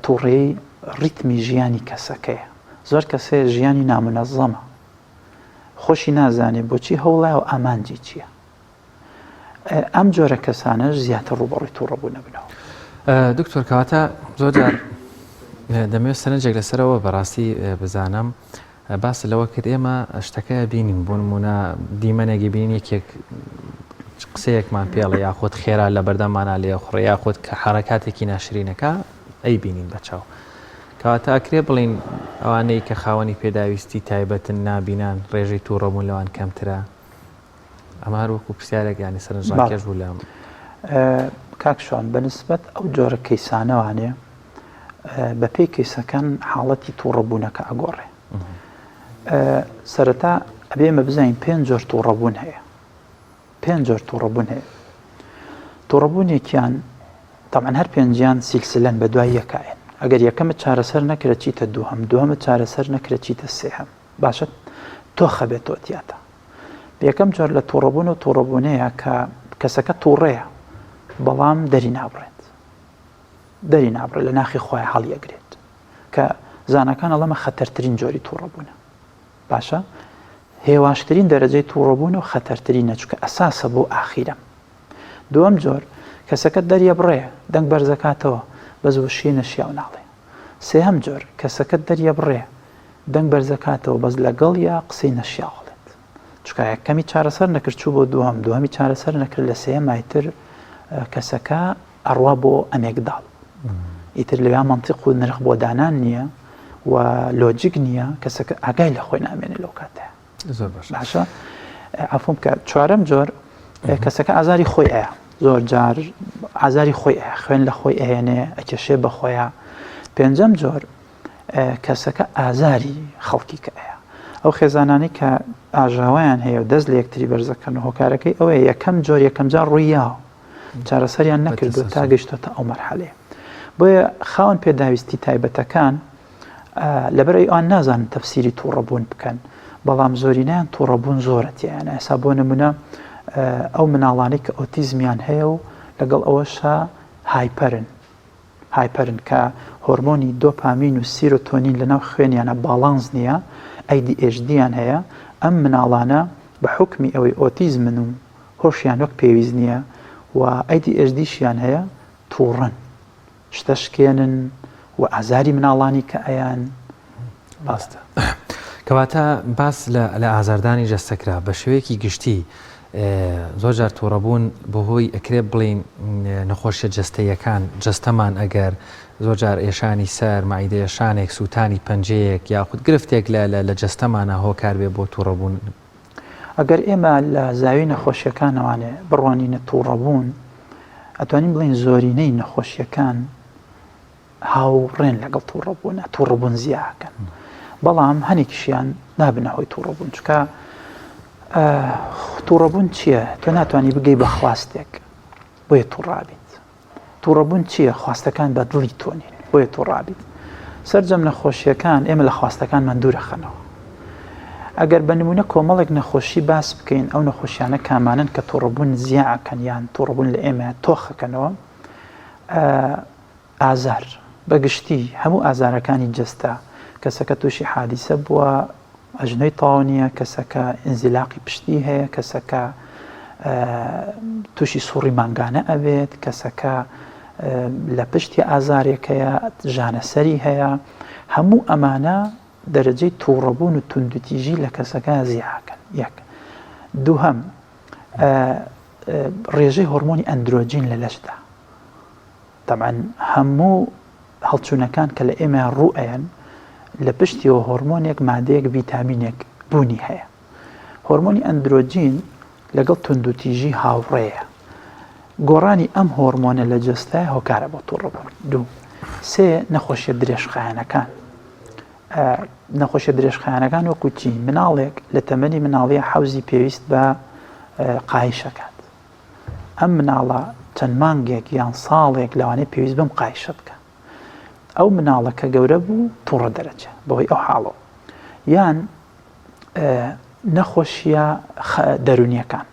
تووڕێی ڕیتمی ژیانی کەسەکەیە. زۆر کەسێ ژیانی نامونەزەمە. خۆشی نازانێ بۆچی هەوڵایە و ئامانجی چییە. ئەم جۆرە کەسانەش زیاتر ڕووبەڕووی تووڕەبوون ئەبنەوە. دکتۆر کەواتە زۆر جار دەمەوێت سەرنجێک لەسەرەوە بەڕاستی بزانم باس لەوە کرد ئێمە شتەکە بینین بۆ نمونە دیمەنێکی بین یەکێک قسەیەکمان پێڵێ یاخود خێرا لە بەردەمانە لێ خوڕێ یاخود کە حرەکاتێکی ناشرینەکە ئەی بینین بە چاو کەواتە ئەکرێ بڵین ئەوانەی کە خاوەنی پێداویستی تایبەتن نابینان ڕێژەی تووڕەبوون لەوان کەمترە ئەمە هەر وەکو پرسیارێک یانی سەرنجڕاکێش بوو لام. کاک شوان بە نسبەت ئەو جۆرە کەیسانەوانێ بە پێی کەیسەکان حاڵەتی تووڕەبوونەکە ئەگۆڕێ. سەرەتا ئەبێ ئێمە بزانین پێنج جۆر تووڕەبوون هەیە. پێنج جۆر تووڕەبوون هەیە. تووڕەبوونێکیان تەبعەن هەر پێنجیان سیلسلەن بە دوای یەکایەن. ئەگەر یەکەمت چارەسەر نەکرا چیتە دووهەم، دووهەمت چارەسەر نەکرا چیتە سێهەم. باشە تۆخە بێت تۆ تیاتا. یەکەم جۆر لە تووڕەبوون و تووڕەبوونەیە کە کەسەکە تووڕەیە بەڵام دەری نابڕێت. دەری نابڕێت لە ناخی خۆی هەڵی ئەگرێت. کە زاناکان ئەڵەمە خەتەرترین جۆری تووڕەبوونە. باشە هێواشترین دەرەجەی تووڕەبوون و خەتەرترینە چونکە ئەساسە بۆ ئاخیرەم. دووەم جۆر کەسەکە دەریەبڕێ دەنگ بەرزەکاتەوە بەس وشەی نەشیاو ناڵێ. سێهەم جۆر کەسەکە دەریەبڕێ دەنگ بەرزەکاتەوە بەس لەگەڵیا قسەی نەشیاو ئەڵێت. چونکە یەکەمی چارەسەر نەکرد چوو بۆ دووهەم، دووهەمی چارەسەر نەکرد لە سێیەمای تر کەسەکە ئەڕوا بۆ ئەمێگداڵ. ئیتر لەویا مەنتیق و نرخ بۆ دانان نییە و لۆجیک نییە کەسەکە ئاگای لە خۆی نامێنێ لەو کاتەیە. زۆر باشە. باشە عەفوم بکە چوارەم جۆر کەسەکە ئازاری خۆی ئەیا زۆر جار ئازاری خۆی ئەیا خوێن لە خۆی ئەهێنێ ئەکێشێ بە خۆیان پێنجەم جۆر کەسەکە ئازاری خەڵکی کە ئەیا ئەو خێزانانەی کە ئاژاوەیان هەیە و دەست لە یەکتری بەرزەکەن و هۆکارەکەی ئەوەیە یەکەم جۆر یەکەم جار ڕوویاوە چارەسەریان نەکردو تا گەشتۆتە ئەو مەرحەلەیە بۆیە خاوەن پێداویستی تایبەتەکان لەبەرئەوەی ئەوان نازانن تەفسیری توڕەبوون بکەن بەڵام زۆرینەیان توڕەبوون زۆرە تیایان ئێسا بۆ نمونە ئەو مناڵانەی کە ئۆتیزمیان هەیە و لەگەڵ ئەوەشا hyper ن hyper ن کە هۆرمۆنی دۆپامین و سیرۆتۆنین لەناو خوێنیانە باڵانس نییە ADHD یان هەیە ئەم مناڵانە بە حوکمی ئەوەی ئۆتیزمن و هۆشیان وەک پێویست نییە و ADHD شیان هەیە تووڕەن شتەشکێنن و ئازاری مناڵانی کە ئەیان. ڕاستە. کەواتە باس لە ئازاردانی جەستە کرا بە شێوەیەکی گشتی زۆر جار تووڕەبوون بەهۆی ئەکرێ بڵین نەخۆشیە جەستەیەکان جەستەمان ئەگەر زۆر جار ئێشانی سەر مەعیدە ئێشانێک سووتانی پەنجەیەک یاخود گرفتێک لە لە جەستەمانە هۆکار بێ بۆ تووڕەبوون. ئەگەر ئێمە لە زاویەی نەخۆشیەکانەوانێ بڕوانینە توڕەبوون ئەتوانین بڵێین زۆرینەی نەخۆشیەکان هاوڕێن لەگەڵ توڕەبوونە توڕەبوون زیاکەن بەڵام هەنێکیشیان نابنە هۆی توڕەبوون چکە توڕەبوون چییە تۆ ناتوانانی بگەی بە خواستێک بۆیە توڕابیت توڕەبوون چییە؟ خواستەکان بە دڵی تۆ نین، بۆیە توڕابیت. سەرجەم نەخۆشییەکان ئێمە لە خواستەکانمان دوورەخەنەوە. ئەگەر بە نموونە کۆمەڵێک نەخۆشی باس بکەین، ئەو نەخۆشیانە کامانەن کە توڕەبوون زیاکەن یان توڕەبوون لە ئێمە تۆخەکەنەوە؟ ئازار، بە گشتی هەموو ئازارەکانی جەستە، کەسەکە تووشی حادیسە بووە، ئەژنۆی تەواو نییە، کەسەکە ئینزیلاقی پشتی هەیە، کەسەکە تووشی سوڕی مانگانە ئەبێت، کەسەکە لە پشتی ئازارێک هەیە، ژانەسەری هەیە، هەموو ئەمانە دەرەجەی تووڕەبوون و توندوتیژی لە کەسەکە زیاکەن. یەک. دووهەم، ڕێژەی هۆرمۆنی ئەندرۆجین لە لەشدا. تەبعەن هەموو هەڵچوونەکان کە لە ئێمەیا ڕوو ئەیەن لە پشتیەوە هۆرمۆنێک مادەیەک ڤیتامینێک بوونی هەیە هۆرمۆنی ئەندرۆجین لەگەڵ توندوتیژی هاوڕێیە گۆڕانی ئەم هۆرمۆنە لە جەستە هۆکارە بۆ توڕەبوون دوو سێ نەخۆشیە درێژخایەنەکان نەخۆشیە درێژخایەنەکان وەکو چی مناڵێک لە تەمەنی مناڵیە حەوزی پێویست بە قایشەکات ئەم مناڵە چەند مانگێک یان ساڵێک لەوانەیە پێویست بەم قایشە بکە ئەو مناڵە کە گەورە بوو تووڕە دەرەچە بەهۆی ئەو حاڵەوە یان نەخۆشیە دەرونیەکان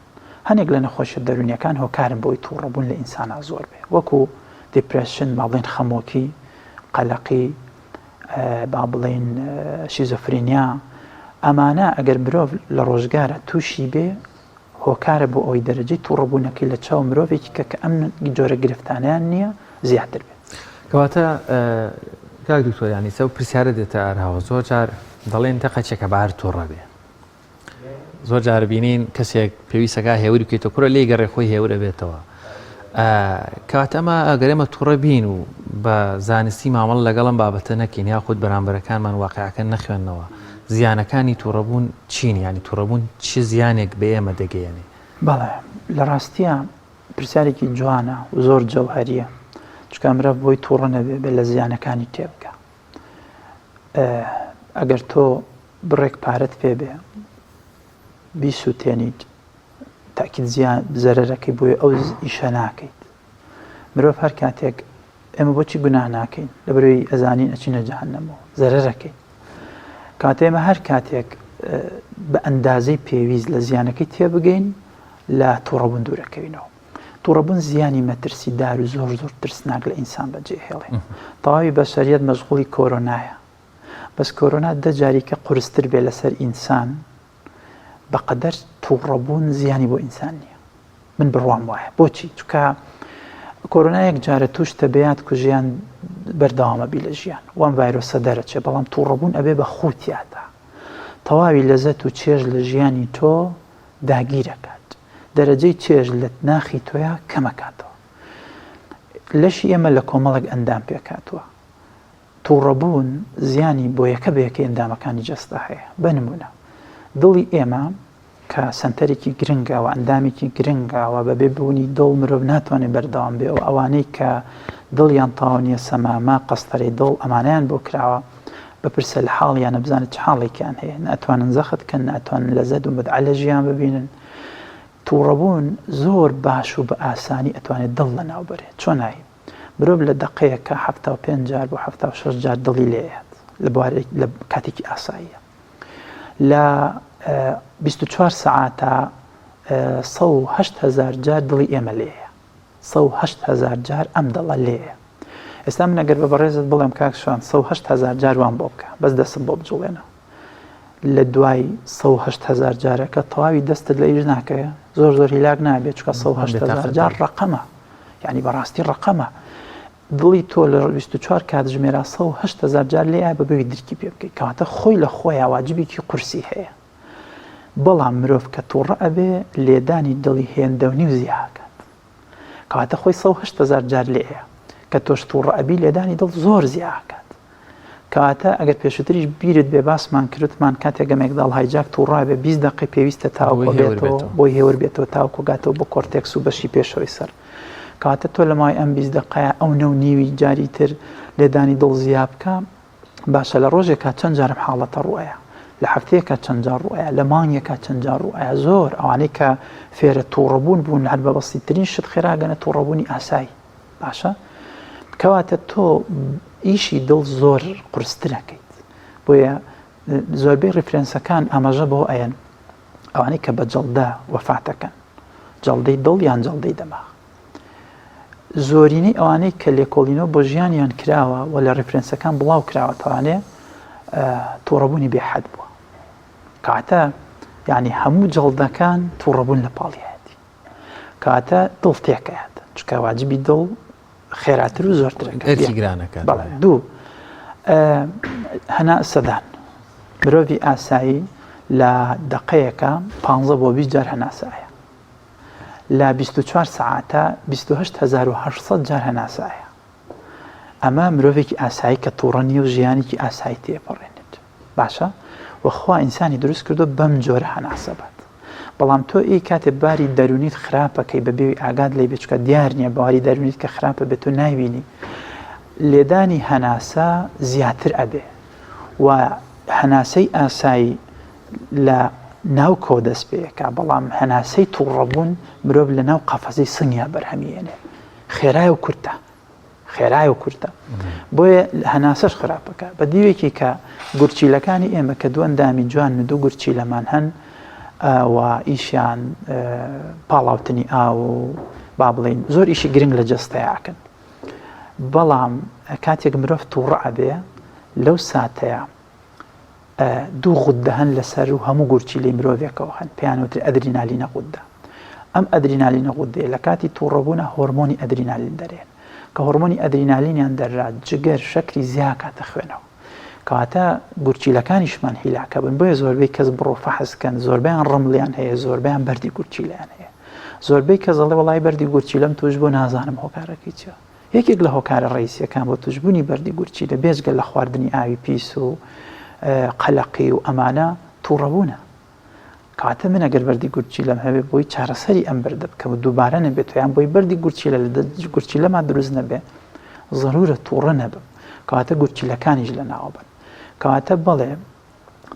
هەنێک لە نەخۆشیە دەرونیەکان هۆکارن بۆی تووڕەبوون لە ئینسانا زۆر بێ وەکو depression با بڵێن خەمۆکی قەلەقی با بڵێن شیزۆفرینیا ئەمانە ئەگەر مرۆڤ لە ڕۆژگارە تووشی بێ هۆکارە بۆ ئەوەی دەرەجەی توڕەبوونەکەی لە چاو مرۆڤێکی کە کە ئەم جۆرە گرفتانەیان نییە زیاتر بێت. کەواتە کاک دکتۆر یانی ئەو پرسیارە دێتە ئاراوە زۆر جار دەڵێن تەقەچێکە بە هەر توڕە بێ زۆر جار بینین کەسێک پێویستەکە هێوری بکەیتەوە کورە لێی گەڕێ خۆی هێورە بێتەوە کەواتە ئەمە ئەگەر ئێمە توڕە بین و بە زانستی مامەڵە لەگەڵ ئەم بابەتە نەکەین یاخود بەرامبەرەکانمان واقیعەکە نەخوێندنەوە زیانەکانی توڕەبوون چین یانی توڕەبوون چ زیانێک بە ئێمە دەگەیەنێ؟ بەڵێ لە ڕاستیا. پرسیارێکی جوانە و زۆر جەوهەریە چونکە مرۆڤ بۆی تووڕە نەبێ بێ لە زیانەکانی تێبگا ئەگەر تۆ بڕێک پارەت پێ بێ بیسووتێنیت تاکیت زیان زەرەرەکەی بۆیە ئەو ئیشە ناکەیت مرۆڤ هەر کاتێک ئێمە بۆچی گوناه ناکەین لەبەرەوەی ئەزانین ئەچینە جەهەنەمەوە زەرەرەکەین کاتێ ئێمە هەر کاتێک بە ئەندازەی پێویست لە زیانەکەی تێبگەین لە تووڕەبوون دوورەکەوینەوە تووڕەبوون زیانی مەترسیدار و زۆر زۆر ترسناک لە ئینسان بەجێ هێڵێ تەواوی بەشەریەت مەشغوڵی کۆرۆنایە بەس کۆرۆنا دە جاری کە قورستر بێ لەسەر ئینسان بەقەدەر تووڕەبوون زیانی بۆ ئینسان نییە من بڕوام وایە بۆچی چکە کۆرۆنا یەک جارە توش تەبیات کوژیان بەردەوامە بی لە ژیان وام ڤایرۆسە دەرەچێ بەڵام تووڕەبوون ئەبێ بە خوتیاتا تەواوی لەزەت و چێژ لە ژیانی تۆ داگیرەکات دەرەجەی چێژ لە ناخی تۆیا کەمەکاتەوە لەشی ئێمە لە کۆمەڵێک ئەندام پێکهاتووە توڕەبوون زیانی بۆ یەکە بە یەکەی ئەندامەکانی جەستە هەیە، بە نموونە دڵی ئێمە کە سەنتەرێکی گرنگە و ئەندامێکی گرنگە و بەبێ بوونی دڵ مرۆڤ ناتوانێت بەردەوام بێ و ئەوانەی کە دڵیان تەواو نییە سەمامە، قەستەرەی دڵ ئەمانەیان بۆ کراوە، بپرسە لە حاڵیانە بزانە چ حاڵێکیان هەیە، نە ئەتوانن زەخت کەن، نە ئەتوانن لەزەت و متعە لە ژیان ببینن. توڕەبوون زۆر باش و بە ئاسانی ئەتوانێت دڵ لەناو بەرێ. چۆنایی؟ مرۆڤ لە دەقەیەکا 75 جار بۆ 76 جار دڵی لێیات لە بوارێک لە کاتێکی ئاساییە لە 24 سەعاتا 108 هزار جار دڵی ئێمە لێیە 108 هزار جار ئەم دڵە لێیە ئێستا من ئەگەر بە بەڕێزت بڵێم کاک شوان 108 هزار جار وام بۆ بکە بەس دەستم بۆ بجوڵێنە لە دوای 108 هزار جارەکە تەواوی دەستت لە ئیش ناکەوێ زۆر زۆر هیلاک نابێت چکە 108 هزار جار ڕقەمە یعنی بەڕاستی ڕقەمە دڵی تۆ لە 24 کاتژمێرا 108 هزار جار لێ بە بەوی درکی پێ بکەیت کەواتە خۆی لە خۆیان واجبێکی قورسی هەیە بەڵام مرۆڤ کە تووڕە ئەبێ لێدانی دڵی هێندە و نیو زیاکات کەواتە خۆی 108 هزار جار لێیە کە تۆش تووڕە ئەبی لێدانی دڵ زۆر زیاکات کەواتە ئەگەر پێشووتریش بیرت بێ باسمان کردمان کاتێک amygdala hijack تووڕا بێ 20 دقی پێویستە تاوەکو بێتەوە بۆی هێور بێتەوە تاوەکو گاتەوە بۆ cortex و بەشی پێشەوەی سەر کەواتە تۆ لە ماوەی ئەم 20 دقەیە ئەو نە و نیوی جاری تر لێدانی دڵ زیا بکە باشە لە ڕۆژێکا چەند جارم حاڵەتە ڕوئەیە لە هەفتەیەکا چەند جار ڕوئەیە لە مانگێکا چەند جار ڕوئەیە زۆر ئەوانەی کە فێرە تووڕەبوون بوون هەر بە بەسیترین شت خێراگەنە تووڕەبوونی ئاسایی باشە کەواتە تۆ ئیشی دڵ زۆر قورسترەکەیت بۆیە زۆربەی reference ەکان ئاماژە بۆ ئەیەن ئەوانەی کە بە جەڵدە وەفاتەکەن جەڵدەی دڵ یان جەڵدەی دەماغ زۆرینەی ئەوانەی کە لێکۆڵینەوە بۆ ژیانیان کراوە و لە reference ەکان بڵاو کراوەتەوانێ تووڕەبوونی بێحەد بووە کاتە یعنی هەموو جەڵدەکان تووڕەبوون لە پاڵیەتی کاتە دڵ تێکەیات چکە واجبی دڵ خێراتر و زۆرترەکە گرانەکە دوو هەنا سەدان مرۆڤی ئاسایی لە دقەیەکە پ بۆ 20 جار هەناسایە لە 24 سەعاتە 28800 جار هەناسایە ئەمە مرۆڤێکی ئاسایی کە تووڕە نییە و ژیانێکی ئاسایی تێپەڕێنێت باشە وە خوا ئینسانی دروست کردوە بەم جۆرە هەناسە بات بەڵام تۆ ئی کاتێ باری دەرونیت خراپەکەی بە بێوی ئاگات لێ بێ چکە دیار نییە باری دەرونیت کە خراپە بێت تۆ نایبینی لێدانی هەناسە زیاتر ئەبێ و هەناسەی ئاسایی لە ناو کۆ دەست پێەکە بەڵام هەناسەی تووڕەبوون مرۆڤ لە ناو قەفەزی سنگیا بەرهەمیێنێ خێرای و کورتە خێرایە و کورتە بۆیە هەناسەش خراپەکە بە دیوێکی کە گورچیلەکانی ئێمە کە دوو ئەندامی جوان و دوو گورچیلەمان هەن و ئیشیان پاڵاوتنی ئاو و با بڵین زۆر ئیشی گرنگ لە جەستەیاکەن بەڵام کاتێک مرۆڤ تووڕە ئەبێ لەو ساتەیە دوو غوددە هەن لەسەر و هەموو گورچیلەی مرۆڤێکەوە هەن پێیان وترێ ئەدرینالینە غوددە ئەم ئەدرینالینە غوددەیە لە کاتی تووڕەبوونە هۆرمۆنی ئەدرینالین دەرێن کە هۆرمۆنی ئەدرینالینیان دەررا جگەر شەکری زیاکاتە خوێنەوە کەواتە گورچیلەکانیشمان هیلاکە بن بۆیە زۆربەی کەس بڕۆ فەحس کەن زۆربەیان ڕمڵیان هەیە زۆربەیان بەردی گورچیلیان هەیە زۆربەی کەس دەڵێ وەڵای بەردی گورچیلەم توش بۆ نازانم هۆکارەکەی چیە یەکێک لە هۆکارە ڕەئیسییەکان بۆ توشبوونی بەردی گورچیلە بێجگە لە خواردنی ئاوی پیس و قەلەقی و ئەمانە توڕەبوونە. کەواتە من ئەگەر بەردی گورچیلەم هەبێ بۆی چارەسەری ئەم بەردە بکەم و دووبارە نەبێتەوە یان بۆی بەردی گورچیلە لە گورچیلەما دروست نەبێ زەرورە تووڕە نەبم کەواتە گورچیلەکانیش لەناوە بن کەواتە بەڵێ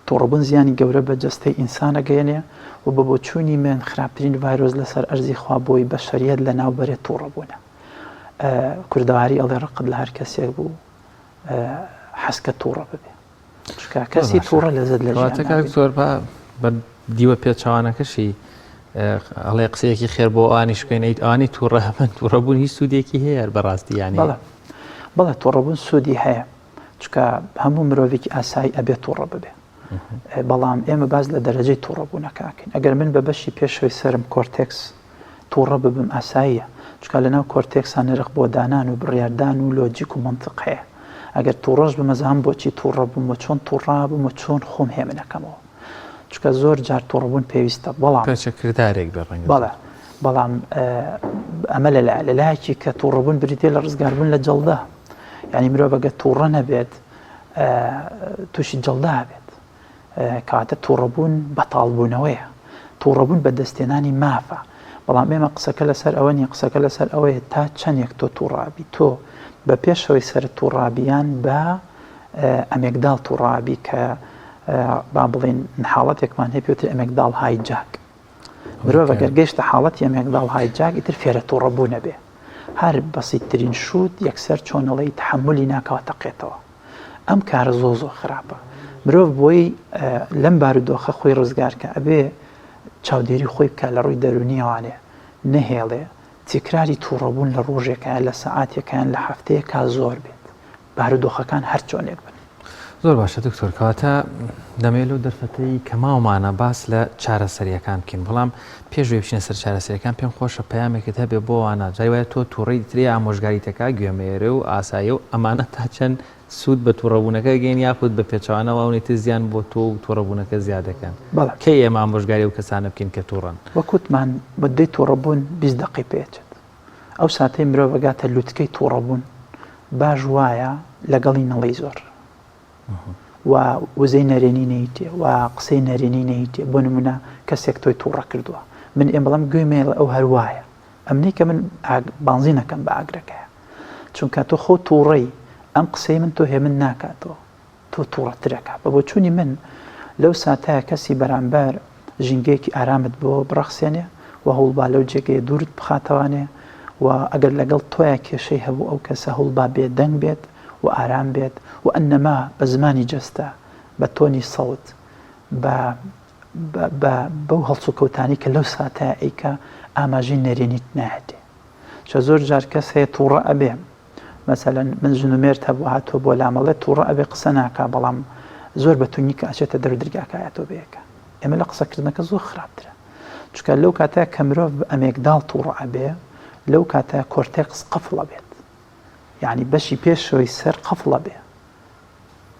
توڕەبوون زیانی گەورە بە جەستەی ئینسان ئەگەیەنێ و بە بۆچوونی من خراپترین ڤایرۆس لەسەر ئەرزی خوا بۆی بەشەریەت لەناو بەرێ توڕەبوونە. کوردەواری ئەڵێ ڕقت لە هەر کەسێک بوو حەزکە توڕە ببێ چونکە کەسی توڕە لەزەت لە ژیان نابینێ. زۆر بە بە دیوە پێچەوانەکەشی ئەڵێ قسەیەکی خێر بۆ ئەوانیش بکەین ئەی ئەوانی توڕە هەبن توڕەبوون هیچ سوودێکی هەیە بەڕاستی یانی بەڵێ بەڵێ توڕەبوون سوودی هەیە چونکە هەموو مرۆڤێکی ئاسایی ئەبێ توڕە ببێ بەڵام ئێمە باس لە دەرەجەی توڕەبوونەکە ئەکەین ئەگەر من بە بەشی پێشەوەی سەرم cortex توڕە ببم ئاساییە چونکە لەناو cortex ا نرخ بۆ دانان و بڕیاردان و لۆجیک و مەنتق هەیە ئەگەر توڕەش بم ئەزانم بۆچی توڕە بووم و چۆن توڕە بووم و چۆن خۆم هێمنەکەمەوە چونکە زۆر جار توڕەبوون پێویستە بەڵام پێچە کردارێک بێ ڕەنگە بەڵێ بەڵام ئەمە لە لەلایەکی کە توڕەبوون بریتیە لە ڕزگاربوون لە جەڵدە یعنی مرۆڤ ئەگەر توڕە نەبێت تووشی جەڵدە بێت کەواتە توڕەبوون بەتاڵبوونەوەیە توڕەبوون بە دەستێنانی مافە بەڵام ئێمە قسەکە لەسەر ئەوە نیە قسەکە لەسەر ئەوەیە تا چەندێک تۆ توڕابی تۆ بە پێشەوەی سەر توڕابیان بە amygdala توڕابی کە با بڵێن حاڵەتێکمان هەیە پێوترێ amygdala hijack مرۆڤ گەر گەیشتە حاڵەتی amygdala hijack ئیتر فێرە توڕەبوون ئەبێ هەر بەسیتترین شووت یەکسەر چۆنەڵی تەحەمولی ناکەوە تەقێتەوە ئەم کارە زۆ زۆر خراپە مرۆڤ بۆی لەم بارودۆخە خۆی ڕزگارکە ئەبێ چاودێری خۆی بکە لە ڕووی دەرونیەوانێ نەهێڵێ تکراری توڕەبوون لە ڕۆژێکە لە سەعاتێکیان لە هەفتەیەکا زۆر بێت بارودۆخەکان هەر چۆنێک بن. زۆر باشە دکتۆر کەواتە دەمەوێت لەو دەرفەتەی کە ماومانە باس لە چارەسەریەکان بکەین بەڵام پێش وێ بچینە سەر چارەسەریەکان پێم خۆشە پەیامێکت هەبێ بۆ وانە جاری وایە تۆ تووڕەی ترێ ئامۆژگاریتەکە گوێمەیەرێ و ئاسایی و ئەمانە تا چەند سوود بە تووڕەبوونەکە گەین یاخود بە پێچەوانەوە ئەونەی تر زیان بۆ تۆ و تووڕەبوونەکە زیاد دەکەن بەڵێ. کەی ئێمە ئامۆژگاری ئەو کەسانە بکەین کە تووڕەن؟ وەک وتمان موددەی تووڕەبوون 20 دەقەی پێ ئەچێت ئەو ساتەی مرۆڤ ئەگاتە لوتکەی توڕەبوون باش وایە لەگەڵی نەڵێی زۆر و وزەی نەرێنی نەیتێ و قسەی نەرێنی نەیتێ بۆ نمونە کەسێک تۆی توڕە کردووە من ئێم بەڵام گوێ مێڵ ئەو هەروایە ئەمنی کە من بانزینەکەم بە ئاگرەکەیە چونکە تۆ خۆ تووڕەی ئەم قسەی من تۆ هێمن ناکاتەوە تۆ توڕەترەکا. بە بۆچوونی من لەو ساتەیا کەسی بەرامبەر ژینگەیەکی ئارامت بۆ بڕەخسێنێ و هەوڵبا لەو جێگەیە دوورت بخاتەوانێ و ئەگەر لەگەڵ تۆیا کێشەی هەبوو ئەو کەسە هەوڵبا بێدەنگ بێت و ئارام بێت و ئەنەما بە زمانی جەستە بە تۆنی سەوت بە بە بەو هەڵسوکەوتانەی کە لەو ساتەیا ئەیکا ئاماژەی نەرێنیت نایەتێ. چە زۆر جار کەس هەیە توڕە ئەبێ مەسەلەن من ژن و مێرد هەبوو هاتووە بۆ لام ئەڵێ توڕە ئەبێ قسە ناکا بەڵام زۆر بە تونی کە ئەچێتە دەر و درگاکە ئەتۆ بەیەکە ئێمە لە قسەکردنەکە زۆر خراپترە چونکە لەو کاتە کە مرۆڤ بە amygdala توڕە ئەبێ لەو کاتە cortex قفڵ ئەبێت یعنی بەشی پێشەوەی سەر قفڵ ئەبێ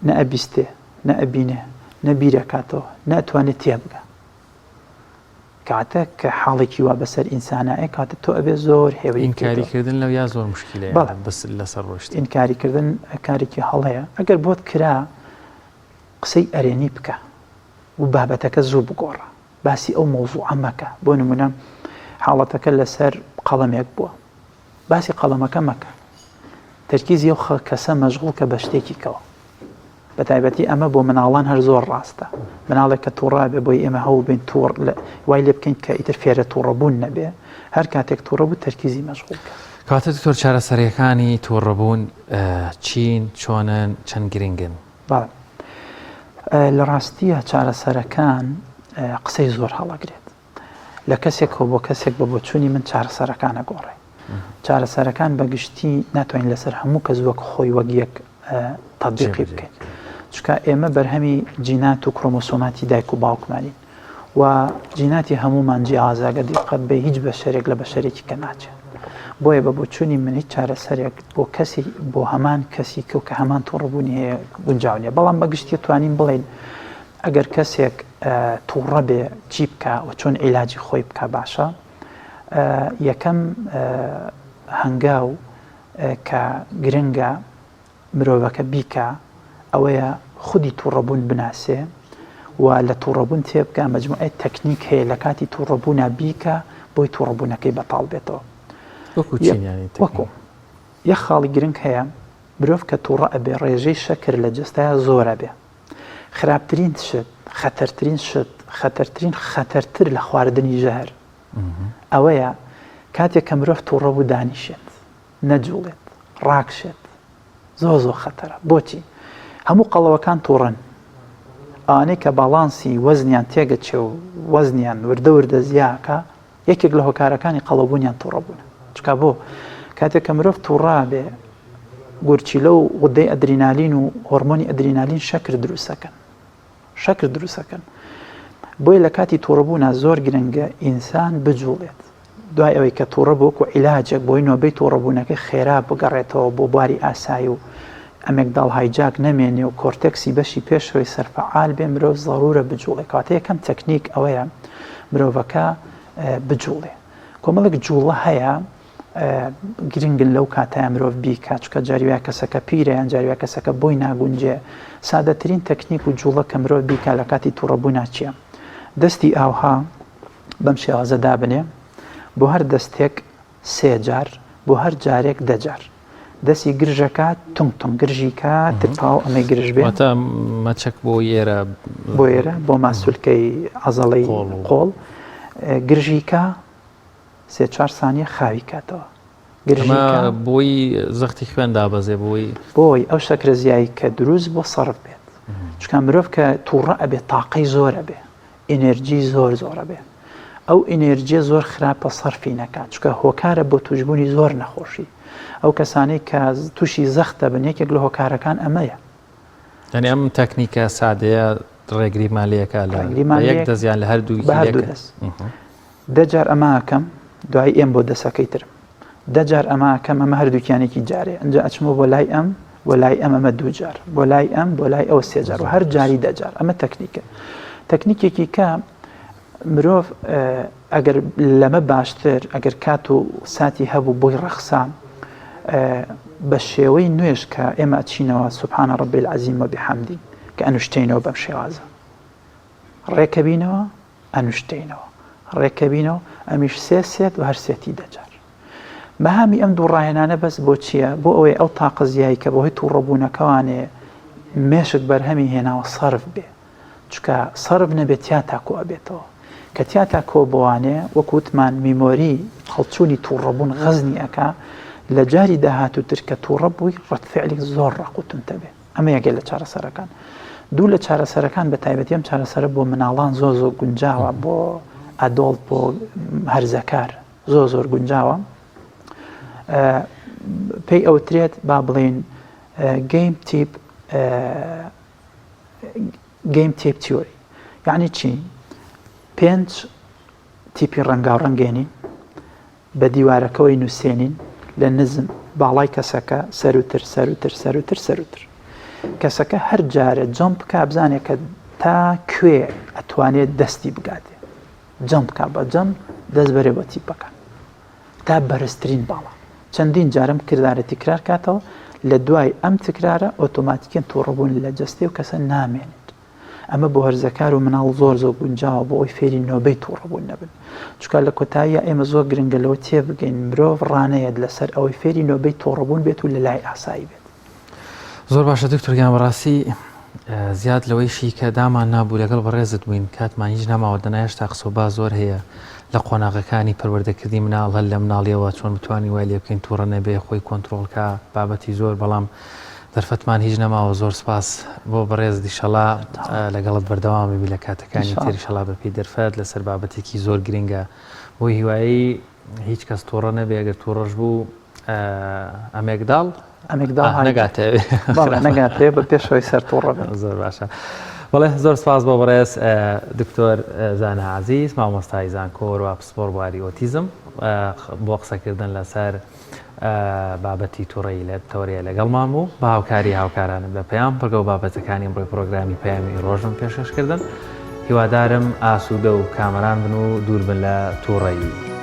نە ئەبیستێ نە ئەبینێ نە بیرەکاتەوە نە ئەتوانێت تێبگا کاتە کە حاڵێکی وا بەسەر ئینسانا ئێ کاتە تۆ ئەبێ زۆر هێوری ئینکاری کردن لەو یا زۆر مشکلەیە بەڵێ بەس لەسەر ڕۆشتن ئینکاری کردن کارێکی هەڵەیە ئەگەر بۆت کرا قسەی ئەرێنی بکە و بابەتەکە زوو بگۆڕە باسی ئەو مەوزوعە مەکە بۆ نمونە حاڵەتەکە لەسەر قەڵەمێک بووە باسی قەڵەمەکە مەکە تەرکیزی ئەو کەسە مەشغوڵ کە بە شتێکی کەوە بەتایبەتی ئەمە بۆ مناڵان هەر زۆر ڕاستە مناڵێک کە توڕە بێ بۆی ئێمە هەوڵ بین توڕ وای لێ بکەین کە ئیتر فێرە توڕەبوون نەبێ هەر کاتێک توڕە بوو تەرکیزی مەشغوڵ کە. کەواتە دکتۆر چارەسەریەکانی توڕەبوون چین چۆنن چەند گرنگن؟ بەڵێ لە ڕاستیە چارەسەرەکان قسەی زۆر هەڵەگرێت لە کەسێکەوە بۆ کەسێک بە بۆچوونی من چارەسەرەکان ئەگۆڕێ. چارەسەرەکان بە گشتی ناتوانین لەسەر هەموو کەس وەک خۆی وەک یەک تەتبیقی بکەین. چونکە ئێمە بەرهەمی جینات و کرۆمۆسۆماتی دایک و باوکمانین و جیناتی هەموومان جیاوازە گەر دیقەت بێ هیچ بەشەرێک لە بەشەرێکی کە ناچێت. بۆیە بە بۆچوونی من هیچ چارەسەرێک بۆ کەسی بۆ هەمان کەسی کەو کە هەمان توڕەبوونی هەیە گونجاو نییە. بەڵام بە گشتی توانین بڵێین ئەگەر کەسێک توڕە بێ چی بکا و چۆن عیلاجی خۆی بکا باشە؟ یەکەم هەنگاو کە گرنگە مرۆڤەکە بیکا ئەوەیە خودی توڕەبوون بناسێ و لە توڕەبوون تێبگا مەجموعەی تەکنیک هەیە لە کاتی توڕەبوونا بیکا بۆی توڕەبوونەکەی بەتاڵ بێتەوە. وەکو چین یانی تەکنیک؟ وەکو یەک خاڵی گرنگ هەیە مرۆڤ کە توڕە ئەبێ ڕێژەی شەکر لە جەستەیا زۆر ئەبێ خراپترین شت خەتەرترین شت خەتەرترین خەتەرتر لە خواردنی ژەهر ئەوەیە کاتێک کە مرۆڤ توڕە بوو دانیشێت نەجوڵێت ڕاکشێت زۆر زۆر خەتەرە بۆچی هەموو قەڵەوەکان توڕەن ئەوانەی کە باڵانسی وەزنیان تێگەچێ و وەزنیان وردە وردە زیاکە یەکێک لە هۆکارەکانی قەڵەوبوونیان توڕەبوونە چکا بۆ کاتێک کە مرۆڤ توڕا بێ گورچیلە و غودەی ئەدرینالین و هۆرمۆنی ئەدرینالین شەکر دروستەکەن شەکر دروستەکەن بۆیە لە کاتی توڕەبوونا زۆر گرنگە ئینسان بجوڵێت دوای ئەوەی کە توڕە بوو وەکو عیلاجێک بۆی نۆبەی توڕەبوونەکەی خێرا بگەڕێتەوە بۆ بواری ئاسایی و amygdala hijack نەمێنێ و cortex ی بەشی پێشەوەی سەر فەعال بێ مرۆڤ زەرورە بجوڵێ کەواتە یەکەم تەکنیک ئەوەیە مرۆڤەکە بجوڵێ کۆمەڵێک جوڵە هەیە گرنگن لەو کاتەیە مرۆڤ بیکا چونکە جاری وایە کەسەکە پیرە یان جاری وایە کەسەکە بۆی ناگونجێ سادەترین تەکنیک و جوڵە کە مرۆڤ بیکا لە کاتی توڕەبوونا چییە دەستی ئاوها بەم شێوازە دابنێ بۆ هەر دەستێک سێ جار بۆ هەر جارێک دە جار دەستی گرژەکە تونگ تونگ گرژی کە تر تەواو ئەمەی گرژ بێ واتە مەچەک بۆ ئێرە بۆ ئێرە بۆ ماسولکەی عەزەڵەی قۆڵ گرژی کە سێ چوار سانیە خاوی کاتەوە گرژی کە بۆی زەختی خوێن دابەزێ بۆی بۆی ئەو شەکرە زیایی کە دروست بۆ سەرف بێت چونکە مرۆڤ کە تووڕە ئەبێ تاقەی زۆر ئەبێ ئینێرجی زۆر زۆر ئەبێ ئەو ئینێرجیە زۆر خراپە سەرفی نەکات چونکە هۆکارە بۆ توشبوونی زۆر نەخۆشی ئەو کەسانەی کە تووشی زەخت دەبن یەکێک لە هۆکارەکان ئەمەیە. یانی ئەم تەکنیکە سادەیە ڕێگریمان لێکا لە ڕێگریمان یەک لێ دەست یان لە هەردوو بە هەردوو دەست دە جار ئەمە ئەکەم دوایی ئێم بۆ دەسەکەی ترم دە جار ئەمە ئەکەم ئەمە هەردووکیانێکی جارێ ئەنجا ئەچمەوە بۆ لای ئەم بۆ لای ئەم ئەمە دوو جار بۆ لای ئەم بۆ لای ئەو سێ جار و هەر جاری دە جار ئەمە تەکنیکە تەکنیکێکی کە مرۆڤ ئەگەر لەمە باشتر ئەگەر کات و ساتی هەبوو بۆی ڕەخسا بە شێوەی نوێژ کە ئێمە ئەچینەوە سبحان ربی العظیم و بحمدی کە ئەنوشتینەوە بەم شێوازە ڕێکەبینەوە ئەنوشتینەوە ڕێکەبینەوە ئەمیش سێ سێت و هەر سێتی دەجار مەهامی ئەم دوو ڕاهێنانە بەس بۆ چییە؟ بۆ ئەوەی ئەو تاقە زیایی کە بەهۆی تووڕەبوونەکەوانێ مێشک بەرهەمی هێناوە سەرف بێ. چونکە سەرف نەبێ تیاتا کۆ ئەبێتەوە. کە تیاتا کۆ بۆوانێ وەک وتمان memory هەڵچوونی تووڕەبوون غەزنی ئەکا، لە جاری داهاتووتر کە تووڕە بووی ڕەد فعلی زۆر ڕەق و توندتە بێ. ئەمە یەکێ لە چارەسەرەکان. دوو لە چارەسەرەکان بە تایبەتی ئەم چارەسەرە بۆ مناڵان زۆر زۆر گونجاوە بۆ adult بۆ هەرزەکار. زۆر زۆر گونجاوە پێی ئەوترێت با بڵێین game tape game tape theory یعنی چی پێنج تیپی ڕەنگاو ڕەنگێنین بە دیوارەکەوەی نووسێنین لە نزم باڵای کەسەکە سەروتر سەروتر سەروتر سەروتر کەسەکە هەر جارە jump بکا بزانێت کە تا کوێ ئەتوانێت دەستی بگاتێ jump بکا بە jump دەست بەرێ بۆ تیپەکان تا بەرزترین باڵا چەندین جارم کردارە تکرار کاتەوە لە دوای ئەم تکرارە ئۆتۆماتیکەن توڕەبوون لە جەستەی و کەسە نامێنێت ئەمە بۆ هەرزەکار و مناڵ زۆر زۆر گونجاوە بۆ ئەوی فێری نۆبەی توڕەبوون نەبن چونکە لە کۆتاییە ئێمە زۆر گرنگە لەوە تێبگەین مرۆڤ ڕانەیەت لەسەر ئەوەی فێری نۆبەی توڕەبوون بێت و لە لای ئاسایی بێت زۆر باشە دکتۆر گیان بەڕاستی زیاد لەوەیشی کە دامان نابوو لەگەڵ بەڕێزت بووین کاتمان هیچ نەماوە دەنا هێشتا قسە و باس زۆر هەیە لە قۆناغەکانی پەروەردەکردنی مناڵ هەر لە مناڵیەوە چۆن بتوانین وای لێ بکەین تووڕە نەبێ خۆی کۆنترۆڵ کا بابەتی زۆر بەڵام دەرفەتمان هیچ نەماوە زۆر سپاس بۆ بەڕێز دیشەڵا لەگەڵت بەردەوام بی لە کاتەکانی تریشەڵا بەپێی دەرفەت لەسەر بابەتێکی زۆر گرنگە بۆ هیوایی هیچ کەس تووڕە نەبێ ئەگەر تووڕەش بوو amygdala amygdala نەگاتێ نەگاتێ بە پێشەوەی سەر تووڕە زۆر باشە. بەڵێ زۆر سپاس بۆ بەڕێز دکتۆر زانا عزیز مامۆستای زانکۆ و پسپۆر بواری ئۆتیزم بۆ قسەکردن لەسەر بابەتی توڕەیی لە تەوەرەیە لەگەڵمان بوو بە هاوکاری هاوکارانم لە پەیام بڕگە و بابەتەکانی ئەمڕۆی پرۆگرامی پەیامی ڕۆژم پێشکەش کردن هیوادارم ئاسوودە و کامەران بن و دوور بن لە توڕەیی.